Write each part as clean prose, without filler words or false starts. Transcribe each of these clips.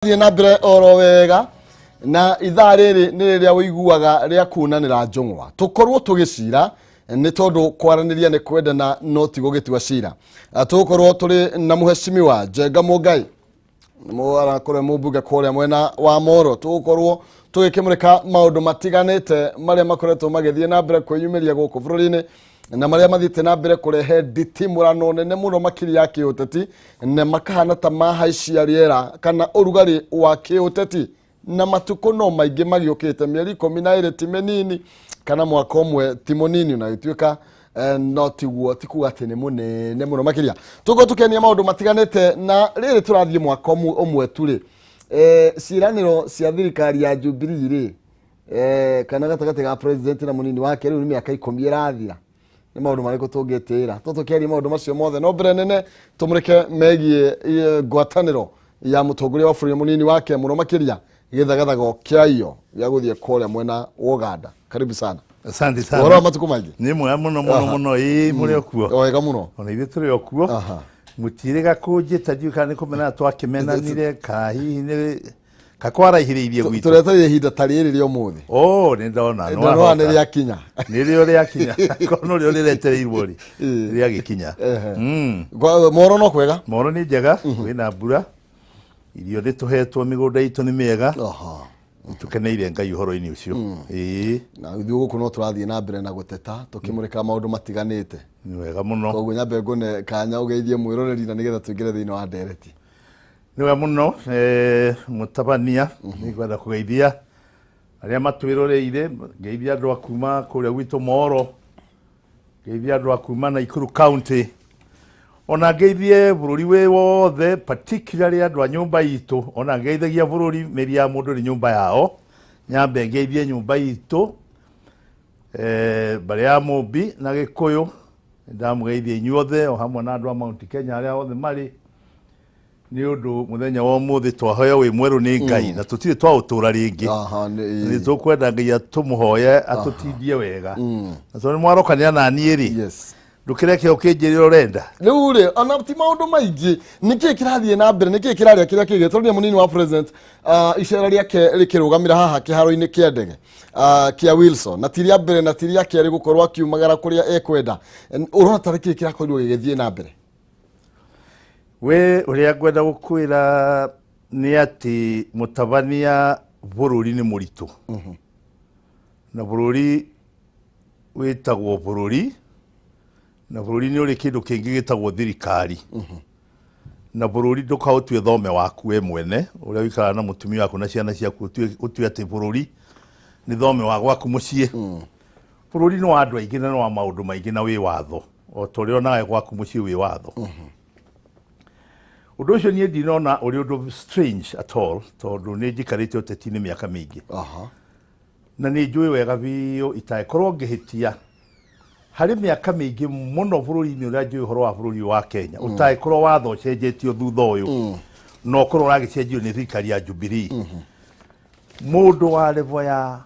Thiĩ na mbere oro wega na ithaa rĩrĩ nĩ rĩrĩa ũiguaga rĩa kunanĩra njũng'wa tũkorwo tũgĩcira nĩ tondũ kwaranĩria nĩ kwendana no ti gũgĩtua cira. Tũgũkorwo tũrĩ na mũhecimiwa Njenga Mũngai, arakorwo mũmbunge kũrĩa mwena wa Moro. Tũgũkorwo tũgĩkĩmũrĩka maũndũ matiganĩte marĩa makoretwo magĩthiĩ na mbere kwĩyumĩria gũkũ bũrũri-inĩ na marĩa mathiĩte na mbere kũrehe nditimũrano nene mũno makĩria ya kĩũteti na makahana ta mahaicia rĩera kana ũrugarĩ wa kĩũteti, na matukũ no maingĩ magĩũkĩte, mĩeri 12 ti mĩnini kana mwaka ũmwe ti mũnini, na gĩtuĩka no tiguo, ti kuga atĩ nĩ mũnene mũno makĩria. Tũgũkorwo tũkĩania maũndũ matiganĩte na rĩrĩ tũrathiĩ mwaka ũmwe tu rĩ, ciĩranĩro cia thirikari ya Jubilee rĩ, kana gatagatĩ ga president na mũnini wake, rĩu nĩ mĩaka 10 ĩrathira, nĩ maũndũ marĩkũ tũngĩtĩĩra? Tũkĩaria maũndũ macio mothe, no mbere nene tũmũrĩke megiĩ ngwatanĩro ya mũtongoria wa bũrũri mũnini wake, mũno makĩria gĩthagathago kĩa iyo gĩa gũthiĩ kũrĩa mwena wa Uganda. Karibu sana. Asante sana. Ũhoro wa matukũ maingĩ? Nĩ mwega mũno mũno mũno, ĩĩ, mũrĩ o kuo? O wega mũno. Ona ithuĩ tũrĩ o kuo. Mũtirĩga kũnjĩta, ndiũĩ kana nĩ kũmena twakĩmenanire kana hihi nĩ kakwaraihĩrĩirie gwitũ. Tũretereire ihinda ta rĩrĩ rĩa ũmũthĩ. Oh, nĩ ndona. Nĩ ndona wahota. Nĩ rĩakinya. Nĩrĩo rĩakinya, korwo norĩo rĩretereirwo rĩ, rĩagĩkinya. Moro no kwega? Moro nĩ njega, kwĩna mbura, irio nĩ tũhetwo, mĩgũnda itũ nĩ mĩega. Tũkeneire Ngai ũhoro-inĩ ũcio, ĩĩ. Na ithuĩ gũkũ no tũrathiĩ na mbere na gũteta tũkĩmũrĩka maũndũ matiganĩte. Nĩ wega mũno. Koguo nyambe ngũne kanya ũgeithie mwĩroreri na nĩgetha tũingĩre thĩinĩ wa ndereti. Nĩ wega mũno, mũtabania. Nĩ ngwenda kũgeithia arĩa matwĩroreire, ngeithia andũ a kuma kũrĩa gwitũ Moro, ngeithia andũ a kuma Naikuru County, ona ngeithie bũrũri wĩ wothe, particularly andũ a nyũmba itũ. Ona ngeithagia bũrũri, mĩri ya mũndũ nĩ nyũmba yao. Nyambe ngeithie nyũmba itũ, mbarĩ ya Mũmbi na Gĩkũyũ. Ndamũgeithia inyuothe o hamwe na andũ a Mount Kenya arĩa othe marĩ, nĩ ũndũ mũthenya wa ũmũthĩ twaheo wĩ mwerũ nĩ Ngai na tũtirĩ twaũtũra rĩngĩ. Nĩ tũkwenda Ngai atũmũhoye atũtindie wega, na tondũ nĩ mwarokanĩra na niĩ rĩ, ndũkĩreke ũkĩnjĩre ũrenda. Rĩu rĩ, ona ti maũndũ maingĩ, nĩ kĩĩ kĩrathiĩ na mbere, nĩ kĩĩ kĩrarĩa kĩrĩa kĩngĩ tondũ nĩ mũnini wa president, icera rĩake rĩkĩrũgamĩra haha kĩharo-inĩ kĩa ndege kĩa Wilson, na ti rĩa mbere na ti rĩa kerĩ gũkorwo akiumagara kũrĩa ekwenda. Ũrona tarĩ kĩĩ kĩrakorirwo gĩgĩthiĩ na mbere? We, ũrĩa ngwenda gũkwĩra nĩ atĩ, mũtabania, bũrũri nĩ mũritũ, na bũrũri wĩtagwo bũrũri, na bũrũri nĩ ũrĩ kĩndũ kĩngĩ gĩtagwo thirikari, na bũrũri ndũkaũtue thome waku we mwene ũrĩa ũikaraga na mũtumia waku na ciana ciaku, ũtue atĩ bũrũri nĩ thome wa gwaku mũciĩ. Bũrũri nĩ wa andũ aingĩ na nĩ wa maũndũ maingĩ na wĩ watho o ta ũrĩa onawe gwaku mũciĩ wĩ watho. Ũndũ ũcio niĩ ndinona ũrĩ ũndũ strange at all, tondũ nĩ njikarĩte ũteti-inĩ mĩaka mĩingĩ na nĩ njũĩ wega biũ itangĩkorwo ngĩhĩtia harĩ mĩaka mĩingĩ mũno bũrũri-inĩ ũrĩa njũĩ ũhoro wa bũrũri ũyũ wa Kenya, ũtangĩkorwo watho ũcenjetio thutha ũyũ na ũkorwo ũragĩcenjio nĩ thirikari ya Jubilee, mũndũ wa level ya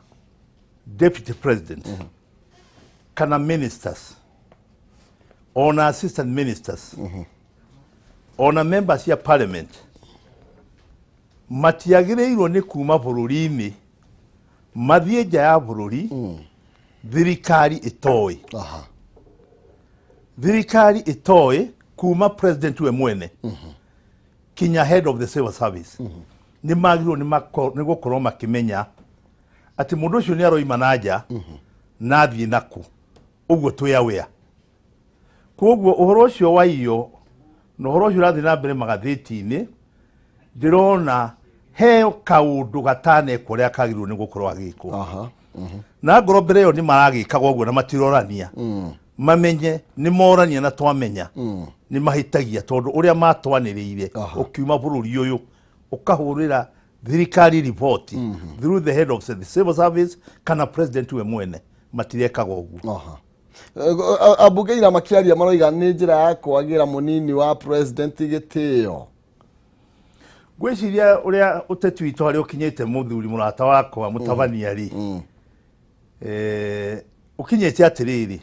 deputy president kana ministers, ona assistant ministers, ona members ya parliament matiagĩrĩirwo nĩ kuma bũrũri-inĩ mathiĩ nja ya bũrũri thirikari ĩtoĩ. Thirikari ĩtoĩ, kuma president we mwene kinya head of the civil service, nĩ magĩrĩirwo nĩ gũkorwo makĩmenya atĩ mũndũ ũcio nĩ aroima na nja na athiĩ nakũ. Ũguo twĩ aware. Koguo ũhoro ũcio wa iyo na ũhoro ũcio ũrathiĩ na mbere magathĩti-inĩ, ndĩrona he kaũndũ gatanekwo ũrĩa kagĩrĩirwo nĩ gũkorwo agĩkwo. Na ngorwo mbere ĩyo nĩ maragĩkaga ũguo na matirorania, mamenye nĩ morania na twamenya nĩ mahĩtagia, tondũ ũrĩa matwanĩrĩire, ũkiuma bũrũri ũyũ ũkahũrĩra thirikari riboti through the head of the civil service kana president we mwene, matirekaga ũguo. Ambunge ira makĩaria maroiga nĩ njĩra ya kwagĩra mũnini wa president gĩtĩo. Ngwĩciria ũrĩa ũteti witũ harĩa ũkinyĩte, mũthuri mũrata wakwa mũtabania rĩ, ũkinyĩte atĩrĩrĩ,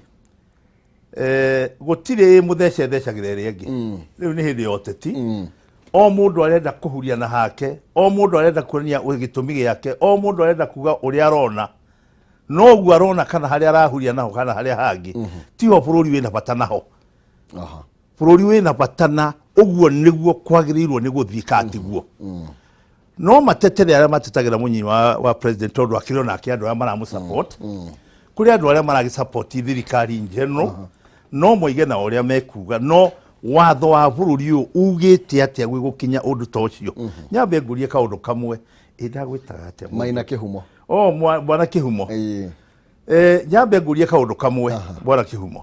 gũtirĩ mũthece thecagĩra ĩrĩa ĩngĩ. Rĩu nĩ hĩndĩ ya ũteti. O mũndũ arenda kũhuria na hake, o mũndũ arenda kuonania gĩtũmi gĩake, o mũndũ arenda kuga ũrĩa arona, noguo arona kana harĩa arahuria naho kana harĩa hangĩ tiho bũrũri wĩna bata naho. Bũrũri wĩna bata na ũguo nĩguo kwagĩrĩirwo nĩ gũthiĩ katiguo. No matetere arĩa matetagĩra mũnyinyi wa president, tondũ akĩrĩ onake andũ arĩa maramũ support, kũrĩ andũ arĩa maragĩ support thirikari in general, no moige na ũrĩa mekuga, no watho wa bũrũri ũyũ ugĩte atĩa gwĩ gũkinya ũndũ ta ũcio? Nyambe ngũrie kaũndũ kamwe. Ĩ ndagwĩtaga atĩa? Maina Kĩhumo. O bwana Kĩhumo. Nyambe ngũrie kaũndũ kamwe, bwana Kĩhumo.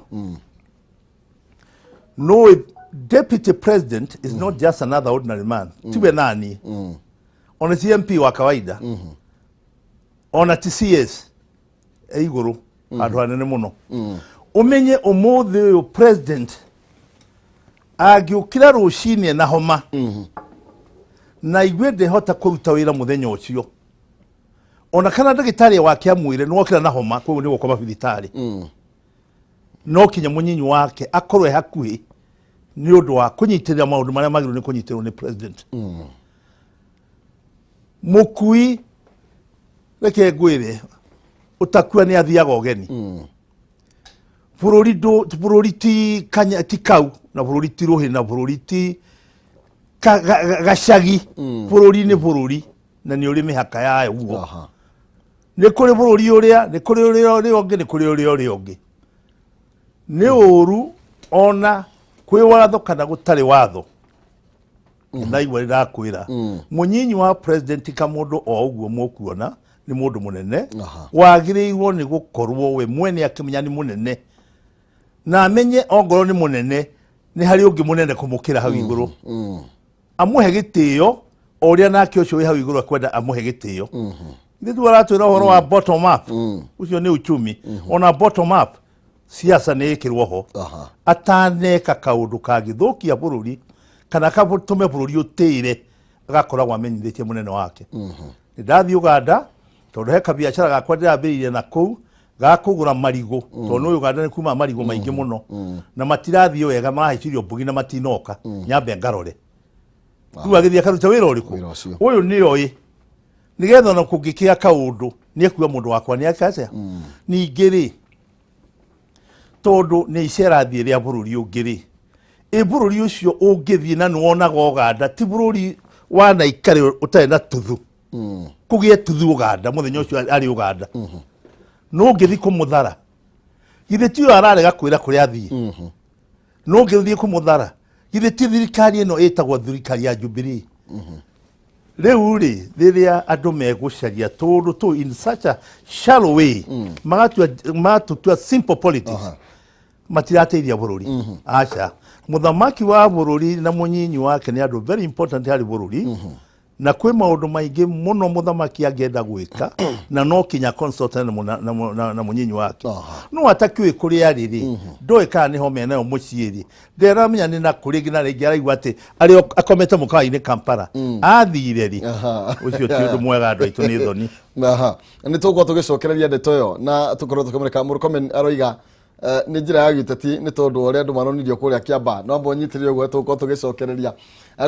No deputy president is not just another ordinary man. Tiwe nani, ona ti MP wa kawaida, ona ti CS e igũrũ handũ hanene mũno. Ũmenye ũmũthĩ ũyũ president angĩũkĩra rũcinĩ na homa na igue ndehota kũruta wĩra mũthenya ũcio, ona kana ndagĩtarĩ wake amwĩre nĩwokĩra na homa, koguo nĩ gũkoma thibitarĩ, no kinya mũnyinyi wake akorwo e hakuhĩ nĩ ũndũ wa kũnyitĩrĩra maũndũ marĩa magĩrĩirwo nĩ kũnyitĩrĩrwo nĩ president. Mũkui, reke ngwĩre, ũtakua nĩ athiaga ũgeni. Bũrũri ndũ bũrũri ti kanya ti kau, na bũrũri ti rũhĩ, na bũrũri ti gacagi. Bũrũri nĩ bũrũri na nĩ ũrĩ mĩhaka yayo guo. Nĩ kũrĩ bũrũri ũrĩa, nĩ kũrĩ ũrĩa ũrĩa ũngĩ, nĩ kũrĩ ũrĩa ũrĩa ũngĩ. Nĩ ũru ona kwĩ watho kana gũtarĩ watho. Ndaigua ndakwĩra mũnyinyi wa president kamũndũ o ũguo mũkuona nĩ mũndũ mũnene, wagĩrĩirwo nĩ gũkorwo we mwene akĩmenya nĩ mũnene, na amenye ongorwo nĩ mũnene nĩ harĩ ũngĩ mũnene kũmũkĩra hau igũrũ, amũhe gĩtĩo o ũrĩa nake ũcio wĩ hau igũrũ akwenda amũhe gĩtĩo. Ithuĩ tu aratwĩra ũhoro wa bottom up, ũcio nĩ uchumi. Ona bottom up siasa nĩ ĩkĩrwo ho. Ataneka kaũndũ kangĩthũkia bũrũri kana katũme bũrũri ũtĩre, agakoragwo amenyithĩtie mũnene wake. Nĩ ndathiĩ Uganda tondũ he kabiacara gakwa ndĩrambĩrĩirie na kũu ga kũgũra marigũ, tondũ nĩ Uganda nĩ kuma marigũ maingĩ mũno na matirathiĩ wega, marahaicirio mbugi na matinoka. Nyambe ngarore rĩu agĩthiĩ akaruta wĩra ũrĩkũ. Wĩra ũcio. Ũyũ nĩoĩ nĩgetha ona kũngĩkĩa kaũndũ nĩ ekuga mũndũ wakwa nĩ eka atĩa. Ningĩ rĩ, tondũ nĩ icerathiĩ rĩa bũrũri ũngĩ rĩ, ĩ bũrũri ũcio ũngĩthiĩ na nĩwonaga Ũganda ti bũrũri wanaikare ũtarĩ na tuthu, kũgĩe tuthu Ũganda mũthenya ũcio arĩ Ũganda, no ũngĩthiĩ kũmũthara, githĩ ti ũyũ ararega kwĩra kũrĩa athiĩ? No ũngĩthiĩ kũmũthara, githĩ ti thirikari ĩno ĩtagwo thirikari ya Jubilee? Rĩu rĩ, rĩrĩa andũ megũcaria tũũndũ tũu in such a shallow way, magatua magatũtua simple politics, matirateithia bũrũri. Aca, mũthamaki wa bũrũri na mũnyinyi wake nĩ andũ very important harĩ bũrũri, na kwĩ maũndũ maingĩ mũno mũthamaki angĩenda gwĩka na no kinya consult na mũnyinyi wake. No atakĩũĩ kũrĩa arĩ rĩ, ndoĩ kana nĩho menayo mũciĩ rĩ, nderamenya nĩ na kũ rĩngĩ, na rĩngĩ araigua atĩ arĩ akomete mũkawa-inĩ Kampala athire rĩ. Ũcio ti ũndũ mwega, andũ aitũ, nĩ thoni. Aha. Nĩ tũgũkorwo tũgĩcokereria ndeto ĩyo na tũkorwo tũkĩmũrĩka. Mũrkomen aroiga nĩ njĩra ya gĩũteti nĩ tondũ wa ũrĩa andũ maronirio kũrĩa Kĩamba. No amba ũnyitĩrĩre ũguo, tũgũkorwo tũgĩcokereria.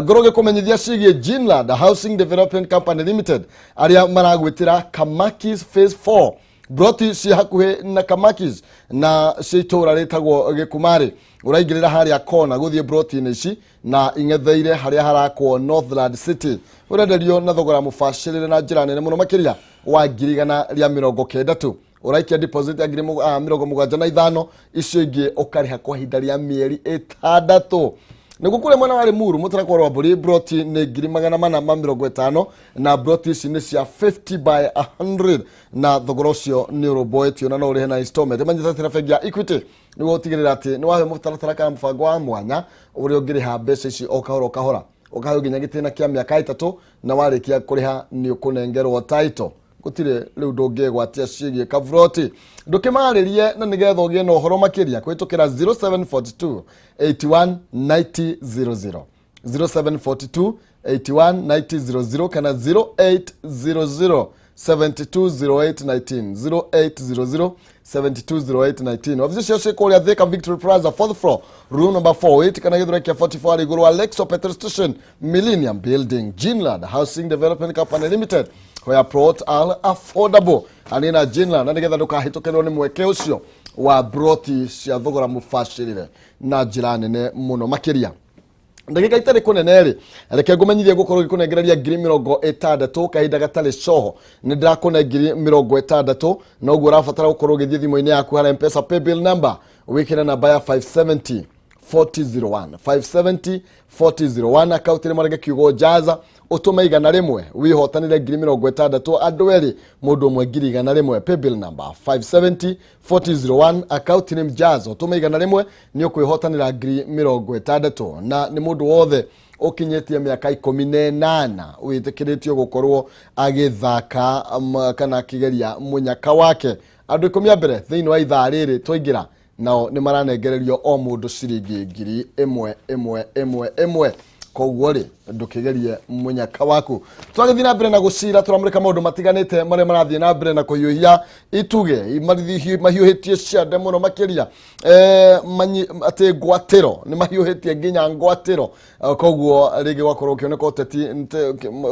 Ngorwo ngĩkũmenyithia ciĩgiĩ Ginland Housing Development Company Limited, arĩa maragwĩtĩra Kamakis Phase 4, broti ciĩ hakuhĩ na Kamakis na ciĩ itũũra rĩtagwo Gĩkumarĩ. Ũraingĩrĩra harĩa kona gũthiĩ broti-inĩ ici na ing'etheire harĩa harakwo Northland City. Ũrenderio na thogora mũbacĩrĩre na njĩra nene mũno makĩria wa 190,000 tu. Ũraikia deposit ya ngiri 75, icio ingĩ ũkarĩha kwa ihinda rĩa mĩeri 6. Nĩguo kũrĩa mwena wa Limuru, mũtarakwa rwa mbũri, broti nĩ 450,000, na broti ici nĩ cia 50 by 100, na thogora ũcio nĩ ũrũmbũĩtio na no ũrĩhe na installment. Manyitĩte na bengi ya Equity nĩguo ũtigĩrĩra atĩ nĩ wahe mũtaratara kana mũbango wa mwanya ũrĩa ũngĩrĩha mbeca ici o kahora o kahora, ũkaheo nginya gĩtĩna kĩa mĩaka 3, na warĩkia kũrĩha nĩ ũkũnengerwo title. Gũtirĩ rĩu ndũngĩgwatia ciĩgiĩ kaburoti. Ndũkĩmarĩrie na nĩgetha ũgĩe na ũhoro makĩria kũhĩtũkĩra 0742 81 90 00, 0742 81 90 00 kana 0800 720819, 0800. 720819. Wabici cio ciĩ kũrĩa Thika Victory Plaza, fourth floor, room number 48, kana gĩthũrai kĩa 44 harĩa igũrũ wa Lexo petrol station, Millennium Building. Ginland Housing Development Company Limited, where plots are affordable. Anĩ na Ginland na nĩgetha ndũkahĩtũkĩrwo nĩ mweke ũcio wa broti cia thogora mũbacĩrĩre na njĩra nene mũno makĩria. Ndagĩka itarĩ kũnene rĩ, reke ngũmenyithie ngũkorwo ngĩkũnengereria 60,000 kahinda gatarĩ coho. Nĩ ndĩrakũne 60,000, na ũguo ũrabatara gũkorwo ũgĩthiĩ thimũ-inĩ yaku harĩa Mpesa paybill number, wĩkĩre namba ya 570 4001, 570 4001, akaunti nĩ marenge kiugo jaza, ũtũme 100, wĩhotanĩre 60,000, andũ erĩ, mũndũ ũmwe 100,000. Paybill number 570 4001, account name jaza, ũtũme 100, nĩ ũkwĩhotanĩra 60,000. Na nĩ mũndũ wothe ũkinyĩtie mĩaka 18 wĩtĩkĩrĩtio gũkorwo agĩthaka kana akĩgeria mũnyaka wake. Andũ 10 a mbere thĩinĩ wa ithaa rĩrĩ twaingĩra nao nĩ maranengererio o mũndũ ciringi 1,000 ĩmwe ĩmwe ĩmwe. Koguo rĩ, ndũkĩgerie mũnyaka waku. Twagĩthiĩ na mbere na gũcira, tũramũrĩka maũndũ matiganĩte marĩa marathiĩ na mbere na kũhiũhia itugĩ, mahiũhĩtie ciande mũno makĩria. Atĩ ngwatĩro nĩ mahiũhĩtie nginya ngwatĩro. Koguo rĩngĩ gwakorwo ũkĩoneka ũteti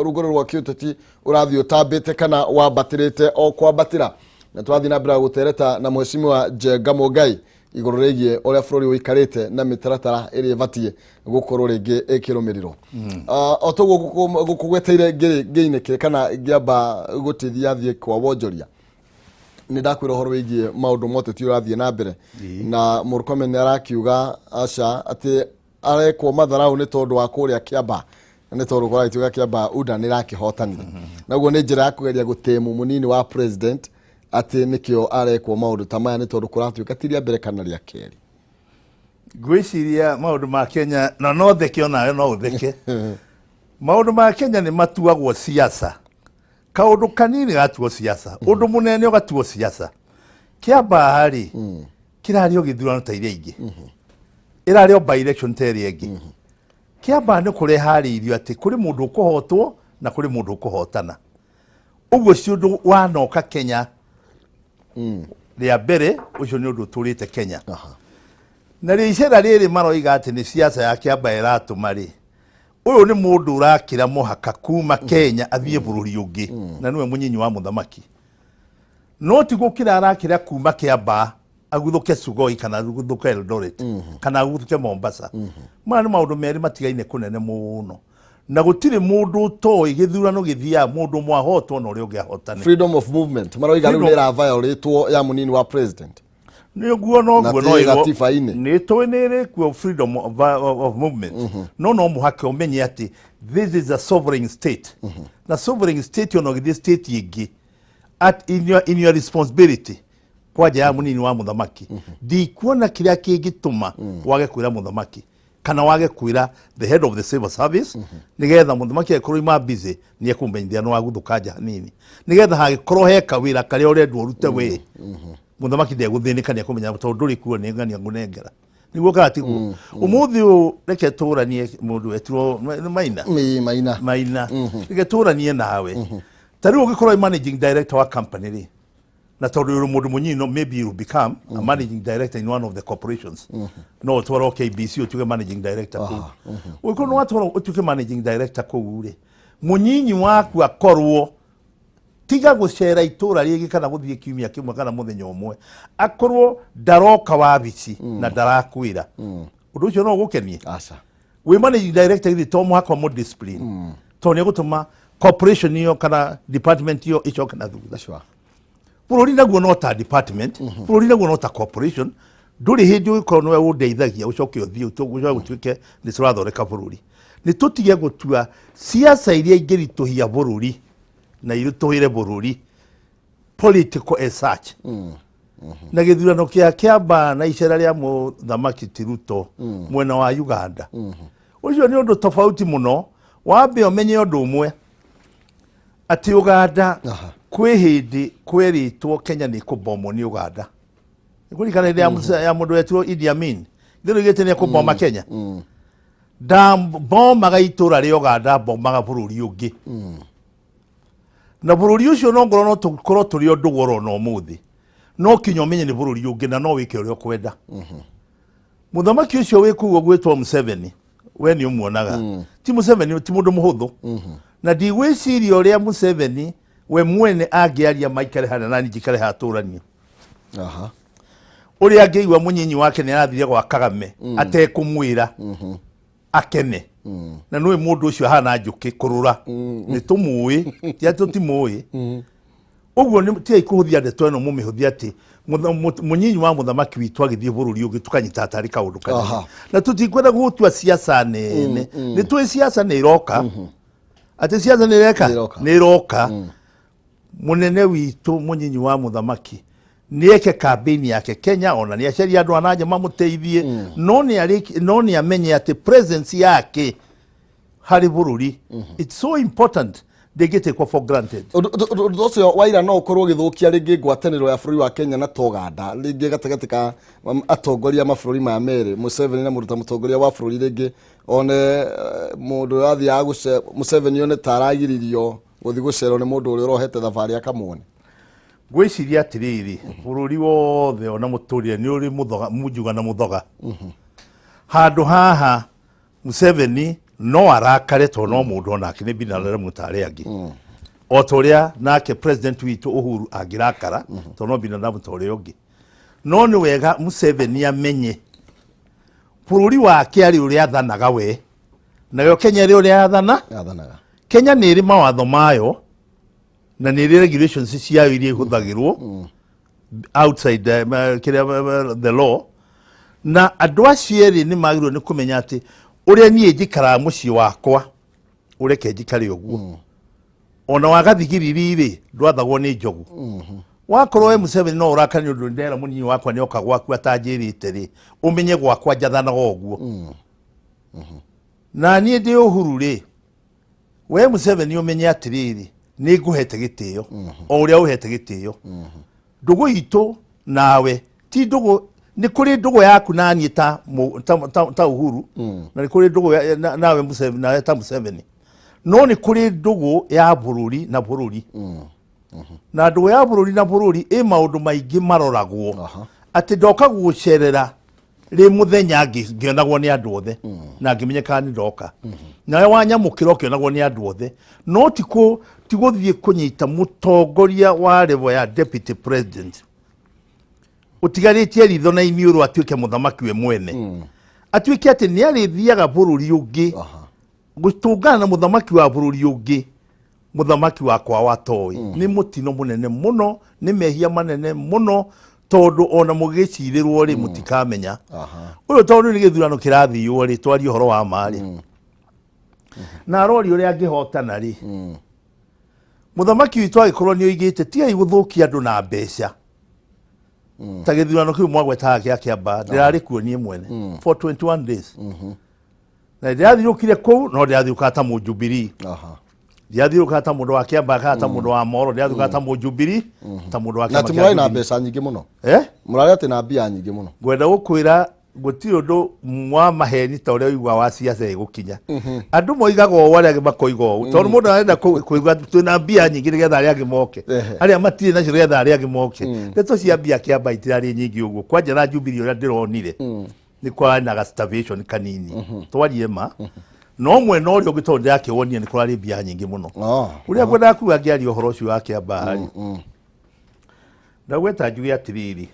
rungu rũrũ rwa kĩũteti ũrathiĩ ũtambĩte kana wambatĩrĩte o kwambatĩra. Na tũrathiĩ na mbere na gũtereta na Mheshimiwa Njenga Mũngai igũrũ rĩgiĩ ũrĩa bũrũri ũikarĩte na mĩtaratara ĩrĩa ĩbatiĩ gũkorwo rĩngĩ ĩkĩrũmĩrĩrwo. O toguo gũkũgweteire ngĩinĩkĩre kana ngĩamba gũtithia thiĩ kwa wonjoria, nĩ ndakwĩra ũhoro wĩgiĩ maũndũ ma ũteti ũrathiĩ na mbere, na Murkomen nĩ arakiuga aca, atĩ arekwo matharau nĩ tondũ wa kũrĩa Kĩamba, nĩ tondũ kũragĩtuĩka Kĩamba UDA nĩ ĩrakĩhotanire, naguo nĩ njĩra ya kũgeria gũtĩmu mũnini wa president, atĩ nĩkĩo arekwo maũndũ ta maya, nĩ tondũ kũratuĩka ti rĩa mbere kana rĩa kerĩ. Ngwĩciria maũndũ ma Kenya na no theke, onawe no ũtheke, maũndũ ma Kenya nĩ matuagwo siasa. Kaũndũ kanini gatuo siasa, ũndũ mũnene ũgatuo siasa. Kĩambaa rĩ, kĩrarĩ o gĩthurano ta iria ingĩ, ĩrarĩ o by election ta ĩrĩa ĩngĩ. Kĩambaa nĩ kũreharĩirio atĩ kũrĩ mũndũ ũkũhotwo na kũrĩ mũndũ ũkũhotana. Ũguo ci ũndũ wanoka Kenya rĩa mbere, ũcio nĩ ũndũ ũtũrĩte Kenya. Na rĩ icera rĩrĩ maroiga atĩ nĩ siasa ya Kĩamba ĩratũma rĩ, ũyũ nĩ mũndũ ũrakĩra mũhaka kuma Kenya athiĩ bũrũri ũngĩ, na nĩwe mũnyinyi wa mũthamaki. No ti gũkĩra arakĩra kuma Kĩamba aguthũke Sugoi kana aguthũke Eldoret kana aguthũke Mombasa. Maya nĩ maũndũ merĩ matigaine kũnene mũno, na gũtirĩ mũndũ ũtoĩ gĩthurano gĩthiaga mũndũ ũmwe ahotwo na ũrĩa ũngĩ ahotane. Freedom of movement maroiga rĩu nĩ ĩraviolĩtwo ya mũnini wa president. Nĩ guo no Na guo ti no ĩrwo- gatiba-inĩ. Nĩ tũĩ nĩ ĩrĩkuo freedom of movement, no mũhaka ũmenye atĩ this is a sovereign state, na sovereign state ona ũgĩthiĩ state ĩngĩ in your responsibility kwanja ya mũnini wa mũthamaki, ndikuona kĩrĩa kĩngĩtũma wage kwĩra mũthamaki kana wage kwĩra the head of the civil service, nĩgetha mũthamaki angĩkorwo ima busy nĩ ekũmenyithia nĩ waguthũka nja hanini, nĩgetha hangĩkorwo he kawĩra karĩa ũrendwo ũrute we, mũthamaki ndegũthĩnĩka, nĩ ekũmenya tondũ ndũrĩ kuo nĩ ng'ania ngũnengera nĩguo kana tiguo. Ũmũthĩ ũyũ reke tũranie mũndũ wetirwo nĩ Maina. Ĩĩ, Maina. Maina, reke tũranie nawe. Ta rĩu ũngĩkorwo wĩ managing director wa company rĩ, na tondũ ũrĩ mũndũ mũnyinyi, no maybe you become a managing director in one of the corporations, no ũtwarwo KBC ũtuĩke managing director kũu. Ũngĩkorwo nĩ watwarwo ũtuĩke managing director kũu rĩ, mũnyinyi waku akorwo tiga gũcera itũra rĩngĩ kana gũthiĩ kiumia kĩmwe kana mũthenya ũmwe, akorwo ndaroka wabici na ndarakwĩra, ũndũ ũcio no ũgũkenie? Aca. Wĩ managing director githĩ to mũhaka ũmũ discipline, tondũ nĩ egũtũma corporation ĩyo kana department ĩyo ĩcoke na thutha? Bũrũri naguo no ta department, bũrũri naguo no ta corporation. Ndũrĩ hĩndĩ ũgĩkorwo nĩwe ũndeithagia ũcoke ũthiĩ ũcoke gũtuĩke nĩ tũrathondeka bũrũri. Nĩ tũtige gũtua siasa iria ingĩritũhia bũrũri na iritũhĩre bũrũri, political as such. Na gĩthurano kĩa Kĩamba na icera rĩa mũthamaki ti Ruto mwena wa Uganda, ũcio nĩ ũndũ tofauti mũno. Wambe ũmenye ũndũ ũmwe, atĩ Uganda kwĩ hĩndĩ kwerĩtwo Kenya nĩ kũbomwo nĩ Uganda. Nĩkũririkana hĩndĩ ya mũndũ wetirwo Idi Amin, ithe rĩugĩte nĩ ekũboma Kenya. Ndambomaga itũra rĩa Uganda, mbomaga bũrũri ũngĩ, na bũrũri ũcio no ngorwo no tũkorwo tũrĩ ũndũ woro na ũmũthĩ. No kinya ũmenye nĩ bũrũri ũngĩ na no wĩke ũrĩa ũkwenda. Mũthamaki ũcio wĩ kũu ũgwĩtwo Museveni, we nĩ ũmuonaga ti Museveni, ti mũndũ mũhũthũ, na ndigwĩciria ũrĩa Museveni we mwene angĩaria maikare harĩa nani njikare hatũranie. Ũrĩa angĩigua mũnyinyi wake nĩ arathire gwa Kagame atekũmwĩra akene, na nĩũĩ mũndũ ũcio ahana njũkĩ kũrũra, nĩ tũmũĩ, ti atĩ tũtimũĩ. Ũguo nĩ tigai kũhũthia ndeto ĩno, mũmĩhũthie atĩ mũnyinyi wa mũthamaki witũ agĩthiĩ bũrũri ũngĩ tũkanyita tarĩ kaũndũ kanene. Na tũtikwenda gũtua siasa nene, nĩ tũĩ siasa nĩ iroka, atĩ siasa nĩ ĩreka. Nĩ ĩroka. Nĩ ĩroka. Mũnene witũ mũnyinyi wa mũthamaki nĩ eke campaign yake Kenya, ona nĩ acerie andũ ananja mamũteithie, no nĩ amenye atĩ presence yake harĩ bũrũri, it's so important, ndĩngĩtĩkwo for granted. Ũndũ ũcio waira no ũkorwo ũgĩthũkia rĩngĩ ngwatanĩro ya bũrũri wa Kenya na Toganda, rĩngĩ gatagatĩ ka atongoria a mabũrũri maya merĩ, Museveni na mũndũ ta mũtongoria wa bũrũri, rĩngĩ one mũndũ ũrĩa athiaga Museveni one ta aragiririo gũthiĩ gũcerwo nĩ mũndũ ũrĩa ũrohete thabarĩ akamuone. Ngwĩciria atĩrĩrĩ, bũrũri wothe ona mũtũrĩre nĩ ũrĩ mũthoga munjuga na mũthoga. Handũ haha Museveni no arakare tondũ no mũndũ onake nĩ binadamu ta arĩa angĩ, o ta ũrĩa nake president witũ Uhuru angĩrakara tondũ no binadamu ta ũrĩa ũngĩ. No nĩ wega Museveni amenye bũrũri wake arĩ ũrĩa athanaga we, nayo Kenya ĩrĩ ũrĩa yathana. Athanaga. Kenya nĩ ĩrĩ mawatho mayo na nĩ ĩrĩ regulations ciayo iria ihũthagĩrwo outside kĩrĩa the law, na andũ acio erĩ nĩ magĩrĩirwo nĩ kũmenya atĩ ũrĩa niĩ njikaraga mũciĩ wakwa ũreke njikare ũguo. Ona wagathigiriri rĩ, ndwathagwo nĩ njogu. Wakorwo we Museveni no ũrakara nĩ ũndũ ndera mũnini wakwa nĩ oka gwaku atanjĩrĩte rĩ, ũmenye gwakwa njathanaga ũguo. Na niĩ ndĩ Uhuru rĩ, we Museveni ũmenye atĩrĩrĩ, nĩ ngũhete gĩtĩo o ũrĩa ũhete gĩtĩo. Ndũgũ itũ nawe ti ndũgũ, nĩ kũrĩ ndũgũ yaku na niĩ ta Uhuru, na nĩ kũrĩ ndũgũ nawe Museveni, nawe ta Museveni, no nĩ kũrĩ ndũgũ ya bũrũri na bũrũri, na ndũgũ ya bũrũri na bũrũri ĩ maũndũ maingĩ maroragwo. Atĩ ndoka gũgũcerera rĩ mũthenya ngĩonagwo nĩ andũ othe na ngĩmenyekaga nĩ ndoka, nawe wanyamũkĩra ũkĩonagwo nĩ andũ othe, no ti gũthiĩ kũnyita mũtongoria wa level ya deputy president ũtigarĩtie ritho na iniũrũ atuĩke mũthamaki we mwene, atuĩke atĩ nĩ arĩthiaga bũrũri ũngĩ gũtũngana na mũthamaki wa bũrũri ũngĩ, mũthamaki wakwa wa toĩ. Nĩ mũtino mũnene mũno, nĩ mehia manene mũno, tondũ ona mũgĩcirĩrwo rĩ, mũtikamenya. Ũyũ tondũ nĩ gĩthurano kĩrathiywo rĩ, twarie ũhoro wa ma rĩ, na arori ũrĩa angĩhotana rĩ, mũthamaki witũ agĩkorwo nĩ oigĩte tigai gũthũkia andũ na mbeca ta gĩthurano kĩu mwagwetaga gĩa Kĩamba, ndĩrarĩ kuo niĩ mwene for 21 days na ndĩrathiũkire kũu, no ndĩrathiũkaga ta mũjubilee. Ndirathiũkaga ta mũndũ wa Kĩamba kana ta mũndũ wa Moro, ndĩrathiũkaga ta mũjubilee, ta mũndũ wa Na kĩama atĩ kĩa mũrarĩ na Jubilee. mbeca nyingĩ mũno. Eh? Mũrarĩ atĩ na mbia nyingĩ mũno. Ngwenda gũkwĩra gũtirĩ ũndũ wa maheni ta ũrĩa ũigua wa ciaca ĩgũkinya. Andũ moigaga ũũ, arĩa angĩ makoiga ũũ, tondũ mũndũ arenda kũigua twĩna mbia nyingĩ nĩgetha arĩa angĩ moke. Arĩa matirĩ nacio nĩgetha arĩa angĩ moke. Ndeto cia mbia Kĩamba itirarĩ nyingĩ ũguo kwanja na Jubilee. Ũrĩa ndĩronire nĩ kwarĩ na ga-starvation kanini, twarie ma, no mwena ũrĩa ũngĩ tondũ ndĩrakĩwonire nĩ kũrarĩ mbia nyingĩ mũno. Ũrĩa ngwendaga kuga ngĩaria ũhoro ũcio wa Kĩamba rĩ, ndagweta njuge atĩrĩrĩ,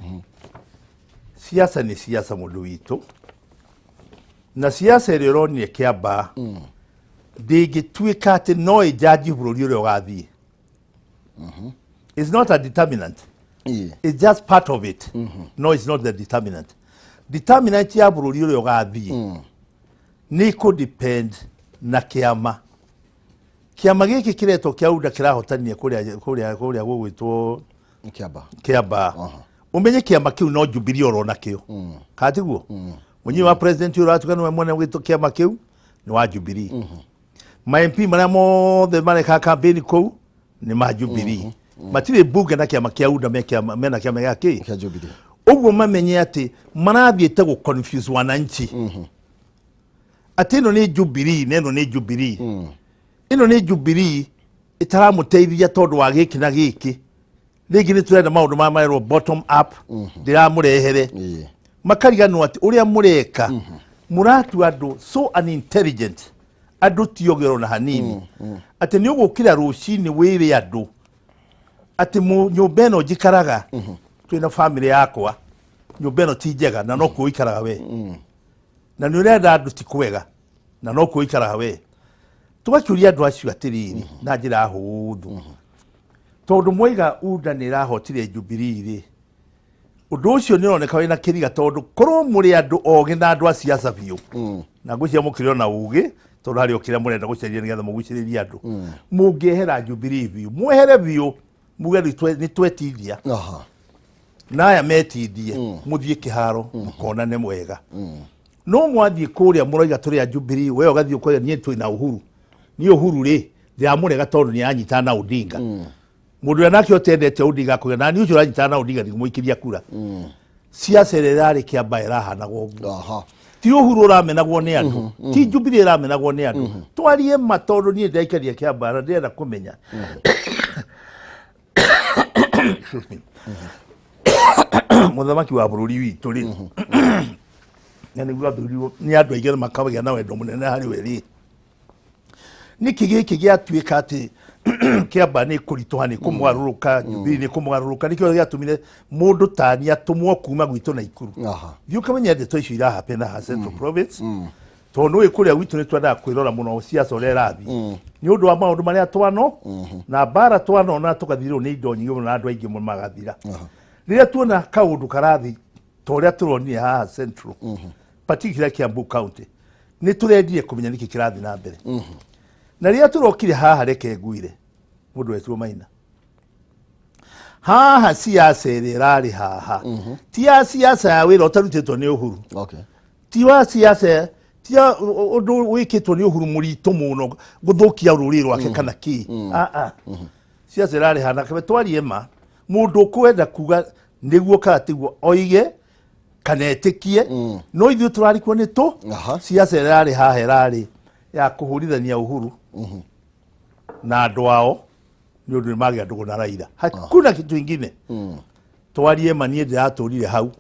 siasa nĩ siasa, mũndũ witũ, na siasa ĩrĩa ũronire Kĩamba ndĩngĩtuĩka atĩ no ĩnjanji bũrũri ũrĩa ũgathiĩ. It's not a determinant. It's just part of it. No, it's not the determinant. Determinant ya bũrũri ũrĩa ũgathiĩ nĩ kũ depend na kĩama. Kĩama gĩkĩ kĩretwo kĩa UDA kĩrahotanire kũrĩa gũgwĩtwo Kĩamba. Kĩamba. Ũmenye kĩama kĩu no Jubilee oro nakĩo, kana tiguo? Mũnyinyi wa president ũrĩa ũratuĩka nĩwe mwene gwĩtwo kĩama kĩu nĩ wa Jubilee. Ma MP marĩa mothe mareka campaign kũu nĩ ma Jubilee. Matirĩ mbunge na kĩama kĩa UDA, me kĩama mena kĩama gĩa kĩ? Kĩa Jubilee. Ũguo mamenye atĩ marathiĩte gũ confuse wananchi atĩ ĩno nĩ Jubilee na ĩno nĩ Jubilee, ĩno nĩ Jubilee ĩtaramũteithia tondũ wa gĩkĩ na gĩkĩ. Rĩngĩ nĩ tũrenda maũndũ maya marerwo bottom up, ndĩramũrehere. Makariganwo atĩ ũrĩa mũreka, mũratua andũ so unintelligent, andũ ti ogĩ ona hanini, atĩ nĩ ũgũkĩra rũcinĩ wĩre andũ atĩ nyũmba ĩno njikaraga twĩna famĩlĩ yakwa, nyũmba ĩno ti njega na no kuo ũikaraga we, na nĩ ũrenda andũ ti kwega na no kuo ũikaraga we. Tũgakĩũria andũ acio atĩrĩrĩ na njĩra hũthũ, tondũ mwaiga UDA nĩ ĩrahotire Jubilee rĩ, ũndũ ũcio nĩ ũroneka wĩna kĩriga, tondũ korwo mũrĩ andũ ogĩ na andũ a siasa biũ, na ngwĩciria mũkĩrĩ ona ũgĩ, tondũ harĩ o kĩrĩa mũrenda gũcaria nĩgetha mũgucĩrĩrie andũ, mũngĩehera Jubilee biũ, mwehere biũ, muge nĩ twetithia na aya metindie, mũthiĩ kĩharo mũkonane mwega. No mwathiĩ kũrĩa mũroiga tũrĩ a Jubilee, we ũgathiĩ ũkoiga niĩ twĩ na Uhuru, niĩ Uhuru rĩ ndĩramũrega tondũ nĩ aranyitana na Odinga. Mũndũ ũrĩa nake ũtendete Odinga akauga na niĩ ũcio ũranyitana na Odinga ndigũmũikĩria kura. Siasa ĩrĩa ĩrarĩ kĩamba ĩrahanaga ũguo. Ti Uhuru ũramenagwo nĩ andũ, ti Jubilee ĩramenagwo nĩ andũ. Twarie ma, tondũ niĩ ndaikaria kĩamba na ndĩrenda kũmenya. Excuse me. Mũthamaki wa bũrũri witũ rĩ, na nĩguo athurirwo nĩ andũ aingĩ na makagĩa na wendo mũnene harĩ we rĩ, nĩkĩ gĩkĩ gĩatuĩka atĩ kĩamba nĩ kũritũha, nĩ kũmũgarũrũka, Jubilee nĩ kũmũgarũrũka? Nĩkĩo gĩatũmire mũndũ tani atũmwo kuma gwitũ Naikuru? Thiĩ ũkamenye ndeto icio irahappen haha Central Province, tondũ nĩũĩ kũrĩa gwitũ nĩ twendaga kwĩrora mũno siasa ũrĩa ĩrathiĩ, nĩ ũndũ wa maũndũ marĩa twano na mbara twanona, tũgathirĩrwo nĩ indo nyingĩ mũno na andũ aingĩ mũno magathira. Rĩrĩa tuona kaũndũ karathi ta ũrĩa tũronire haha Central, particularly Kiambu County, nĩ tũrendire kũmenya nĩkĩ kĩrathiĩ na mbere. Na rĩrĩa tũrokire haha, reke ngwire, mũndũ wetwo Maina haha, siasa ĩrĩa ĩrarĩ haha ti ya siasa ya wĩra ũtarutĩtwo nĩ Uhuru, ti wa siasa, ti ya ũndũ wĩkĩtwo nĩ Uhuru mũritũ mũno gũthũkia rũrĩrĩ rwake kana kĩ. Ah, ah. Siasa ĩrarĩ haha, kabe twarie ma, mũndũ ũkwenda kuga nĩguo kana tiguo oige kana etĩkie, no ithuĩ tũrarikwo nĩ tũ. Siasa ĩrarĩ haha ĩrarĩ ya kũhũrithania Uhuru na andũ ao nĩ ũndũ nĩ magĩa ndũgũ na Raila, hakuna kitu ingine. Twarie ma, niĩ ndĩratũrire hau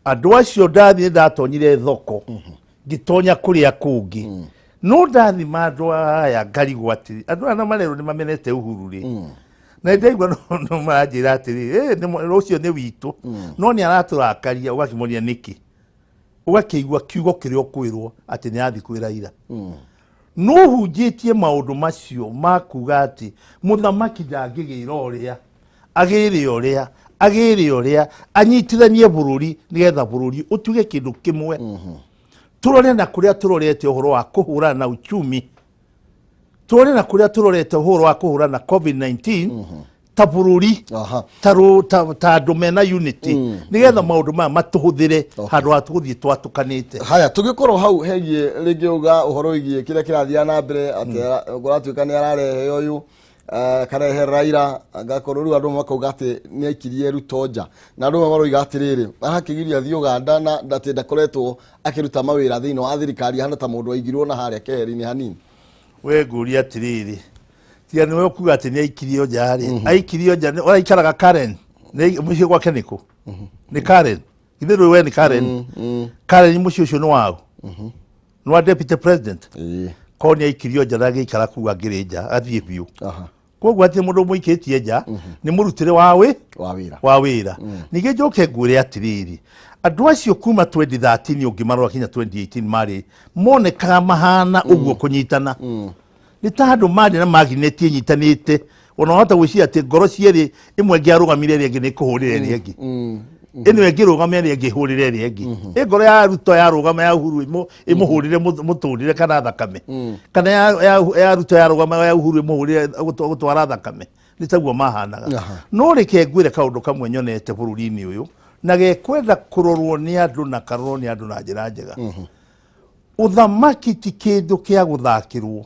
andũ acio, ndathiĩ ndatonyire thoko, ngĩtonya kũrĩa kũngĩ, no ndathima andũ aya ngarigwo atĩrĩ, andũ aya na marerwo nĩ mamenete Uhuru rĩ, na ndaigua no maranjĩra atĩrĩ, "Eh, ũcio nĩ witũ, no nĩ aratũrakaria." Ũgakĩmoria nĩkĩ, ũgakĩigua kiugo kĩrĩa ũkwĩrwo atĩ nĩ athiĩ kwĩ Raila. No hunjĩtie maũndũ macio ma kuga atĩ mũthamaki ndangĩgĩra ũrĩa agĩre, ũrĩa agĩre, ũrĩa anyitithanie bũrũri nĩgetha bũrũri ũtuĩke kĩndũ kĩmwe. Tũrore na kũrĩa tũrorete ũhoro wa kũhũrana na uchumi, tũrore na kũrĩa tũrorete ũhoro wa kũhũrana na COVID-19 ta bũrũri, ta andũ mena unity, nĩgetha maũndũ maya matũhũthĩre handũ ha tũgũthiĩ twatũkanĩte. Haya, tũgĩkorwo hau hegiĩ rĩngĩ uga ũhoro wĩgiĩ kĩrĩa kĩrathiĩ na mbere, atĩ kũratuĩka nĩ ararehe ũyũ, karehe Raila, agakorwo rĩu andũ makauga atĩ nĩ aikirie Ruto nja, na andũ amwe maroiga atĩrĩrĩ, arakĩgiria athiĩ Uganda na atĩ ndakoretwo akĩruta mawĩra thĩinĩ wa thirikari, ahana ta mũndũ aigirwo na harĩa keheri-inĩ hanini. We ngũria atĩrĩrĩ, tiga nĩwe ũkuga atĩ nĩ aikirio nja rĩ, aikirio nja ũraikaraga Karen? Mũciĩ gwake nĩkũ? Nĩ Karen githĩ rũĩ we nĩ Karen? Karen mũciĩ ũcio nĩ waũ? Nĩ wa deputy president? Korwo nĩ aikirio nja na agĩikara kuu angĩrĩ nja athiĩ biũ. Koguo atĩ mũndũ mũikĩtie nja nĩ mũrutĩre wa wĩ wa wĩra. Wa wĩra. Ningĩ njoke ngwĩre atĩrĩrĩ, andũ acio kuma 2013 ũngĩmarora kinya 2018 marĩ monekaga mahana ũguo kũnyitana, nĩ ta andũ marĩ na magineti ĩnyitanĩte, ona wahota gwĩciria atĩ ngoro cierĩ, ĩmwe ĩngĩarũgamire ĩrĩa ĩngĩ nĩ ĩkũhũrĩra ĩrĩa ĩngĩ, ĩno ĩngĩrũgama ĩrĩa ĩngĩ ĩhũrĩre ĩrĩa ĩngĩ. Ĩ ngoro ya Ruto yarũgama ya Uhuru ĩmũhũrĩre mũtũrĩre kana thakame, kana ya Ruto yarũgama ya Uhuru ĩmũhũrĩre gũtwara thakame, nĩ taguo mahanaga. No reke ngwĩre kaũndũ kamwe nyonete bũrũri-inĩ ũyũ na gekwenda kũrorwo nĩ andũ na karorwo nĩ andũ na njĩra njega. Ũthamaki ti kĩndũ kĩa gũthakĩrwo,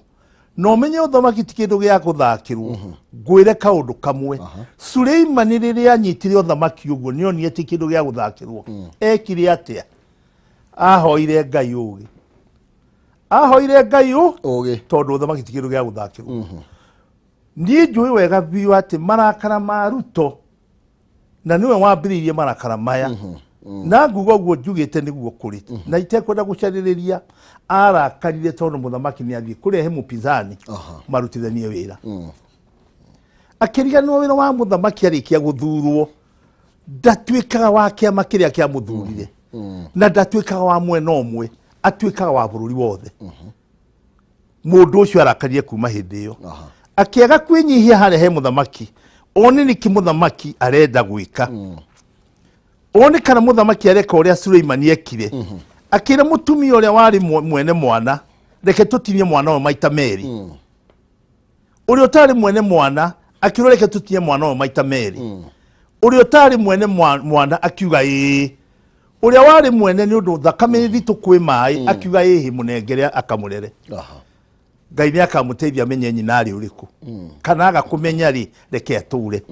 na ũmenye ũthamaki ti kĩndũ gĩa gũthakĩrwo. Ngwĩre kaũndũ kamwe, Suleimani rĩrĩa anyitire ũthamaki ũguo nĩ onire ti kĩndũ gĩa gũthakĩrwo. Ekire atĩa? Ahoire Ngai ũgĩ, ahoire Ngai ũgĩ, tondũ ũthamaki ti kĩndũ gĩa gũthakĩrwo. Niĩ njũĩ wega biũ atĩ marakara ma Ruto na nĩwe wambĩrĩirie marakara maya, na nguga ũguo njugĩte nĩguo kũrĩ na itekwenda gũcarĩrĩria. Arakarire tondũ mũthamaki nĩ athiĩ kũrehe mũpinzani marutithanie wĩra, akĩriganĩrwo wĩra wa mũthamaki arĩkia gũthurwo ndatuĩkaga wa kĩama kĩrĩa kĩamũthurire, na ndatuĩkaga wa mwena ũmwe, atuĩkaga wa bũrũri wothe. Mũndũ ũcio arakarire kuma hĩndĩ ĩyo, akĩaga kwĩnyihia harĩa he mũthamaki, one nĩkĩ mũthamaki arenda gwĩka, one kana mũthamaki areka ũrĩa Suleimani ekire, akĩra mũtumia ũrĩa warĩ mwene mwana, reke tũtinie mwana ũyũ maita merĩ. Ũrĩa ũtarĩ mwene mwana akĩrwo, reke tũtinie mwana ũyũ maita merĩ. Ũrĩa ũtarĩ mwene mwana akiuga ĩĩ. Ũrĩa warĩ mwene, nĩ ũndũ thakame nĩ nditũ kwĩ maĩ, akiuga ĩhĩ, mũnengere akamũrere. Ngai nĩ akamũteithia amenye nyina arĩ ũrĩkũ, kana aga kũmenya rĩ, reke atũre.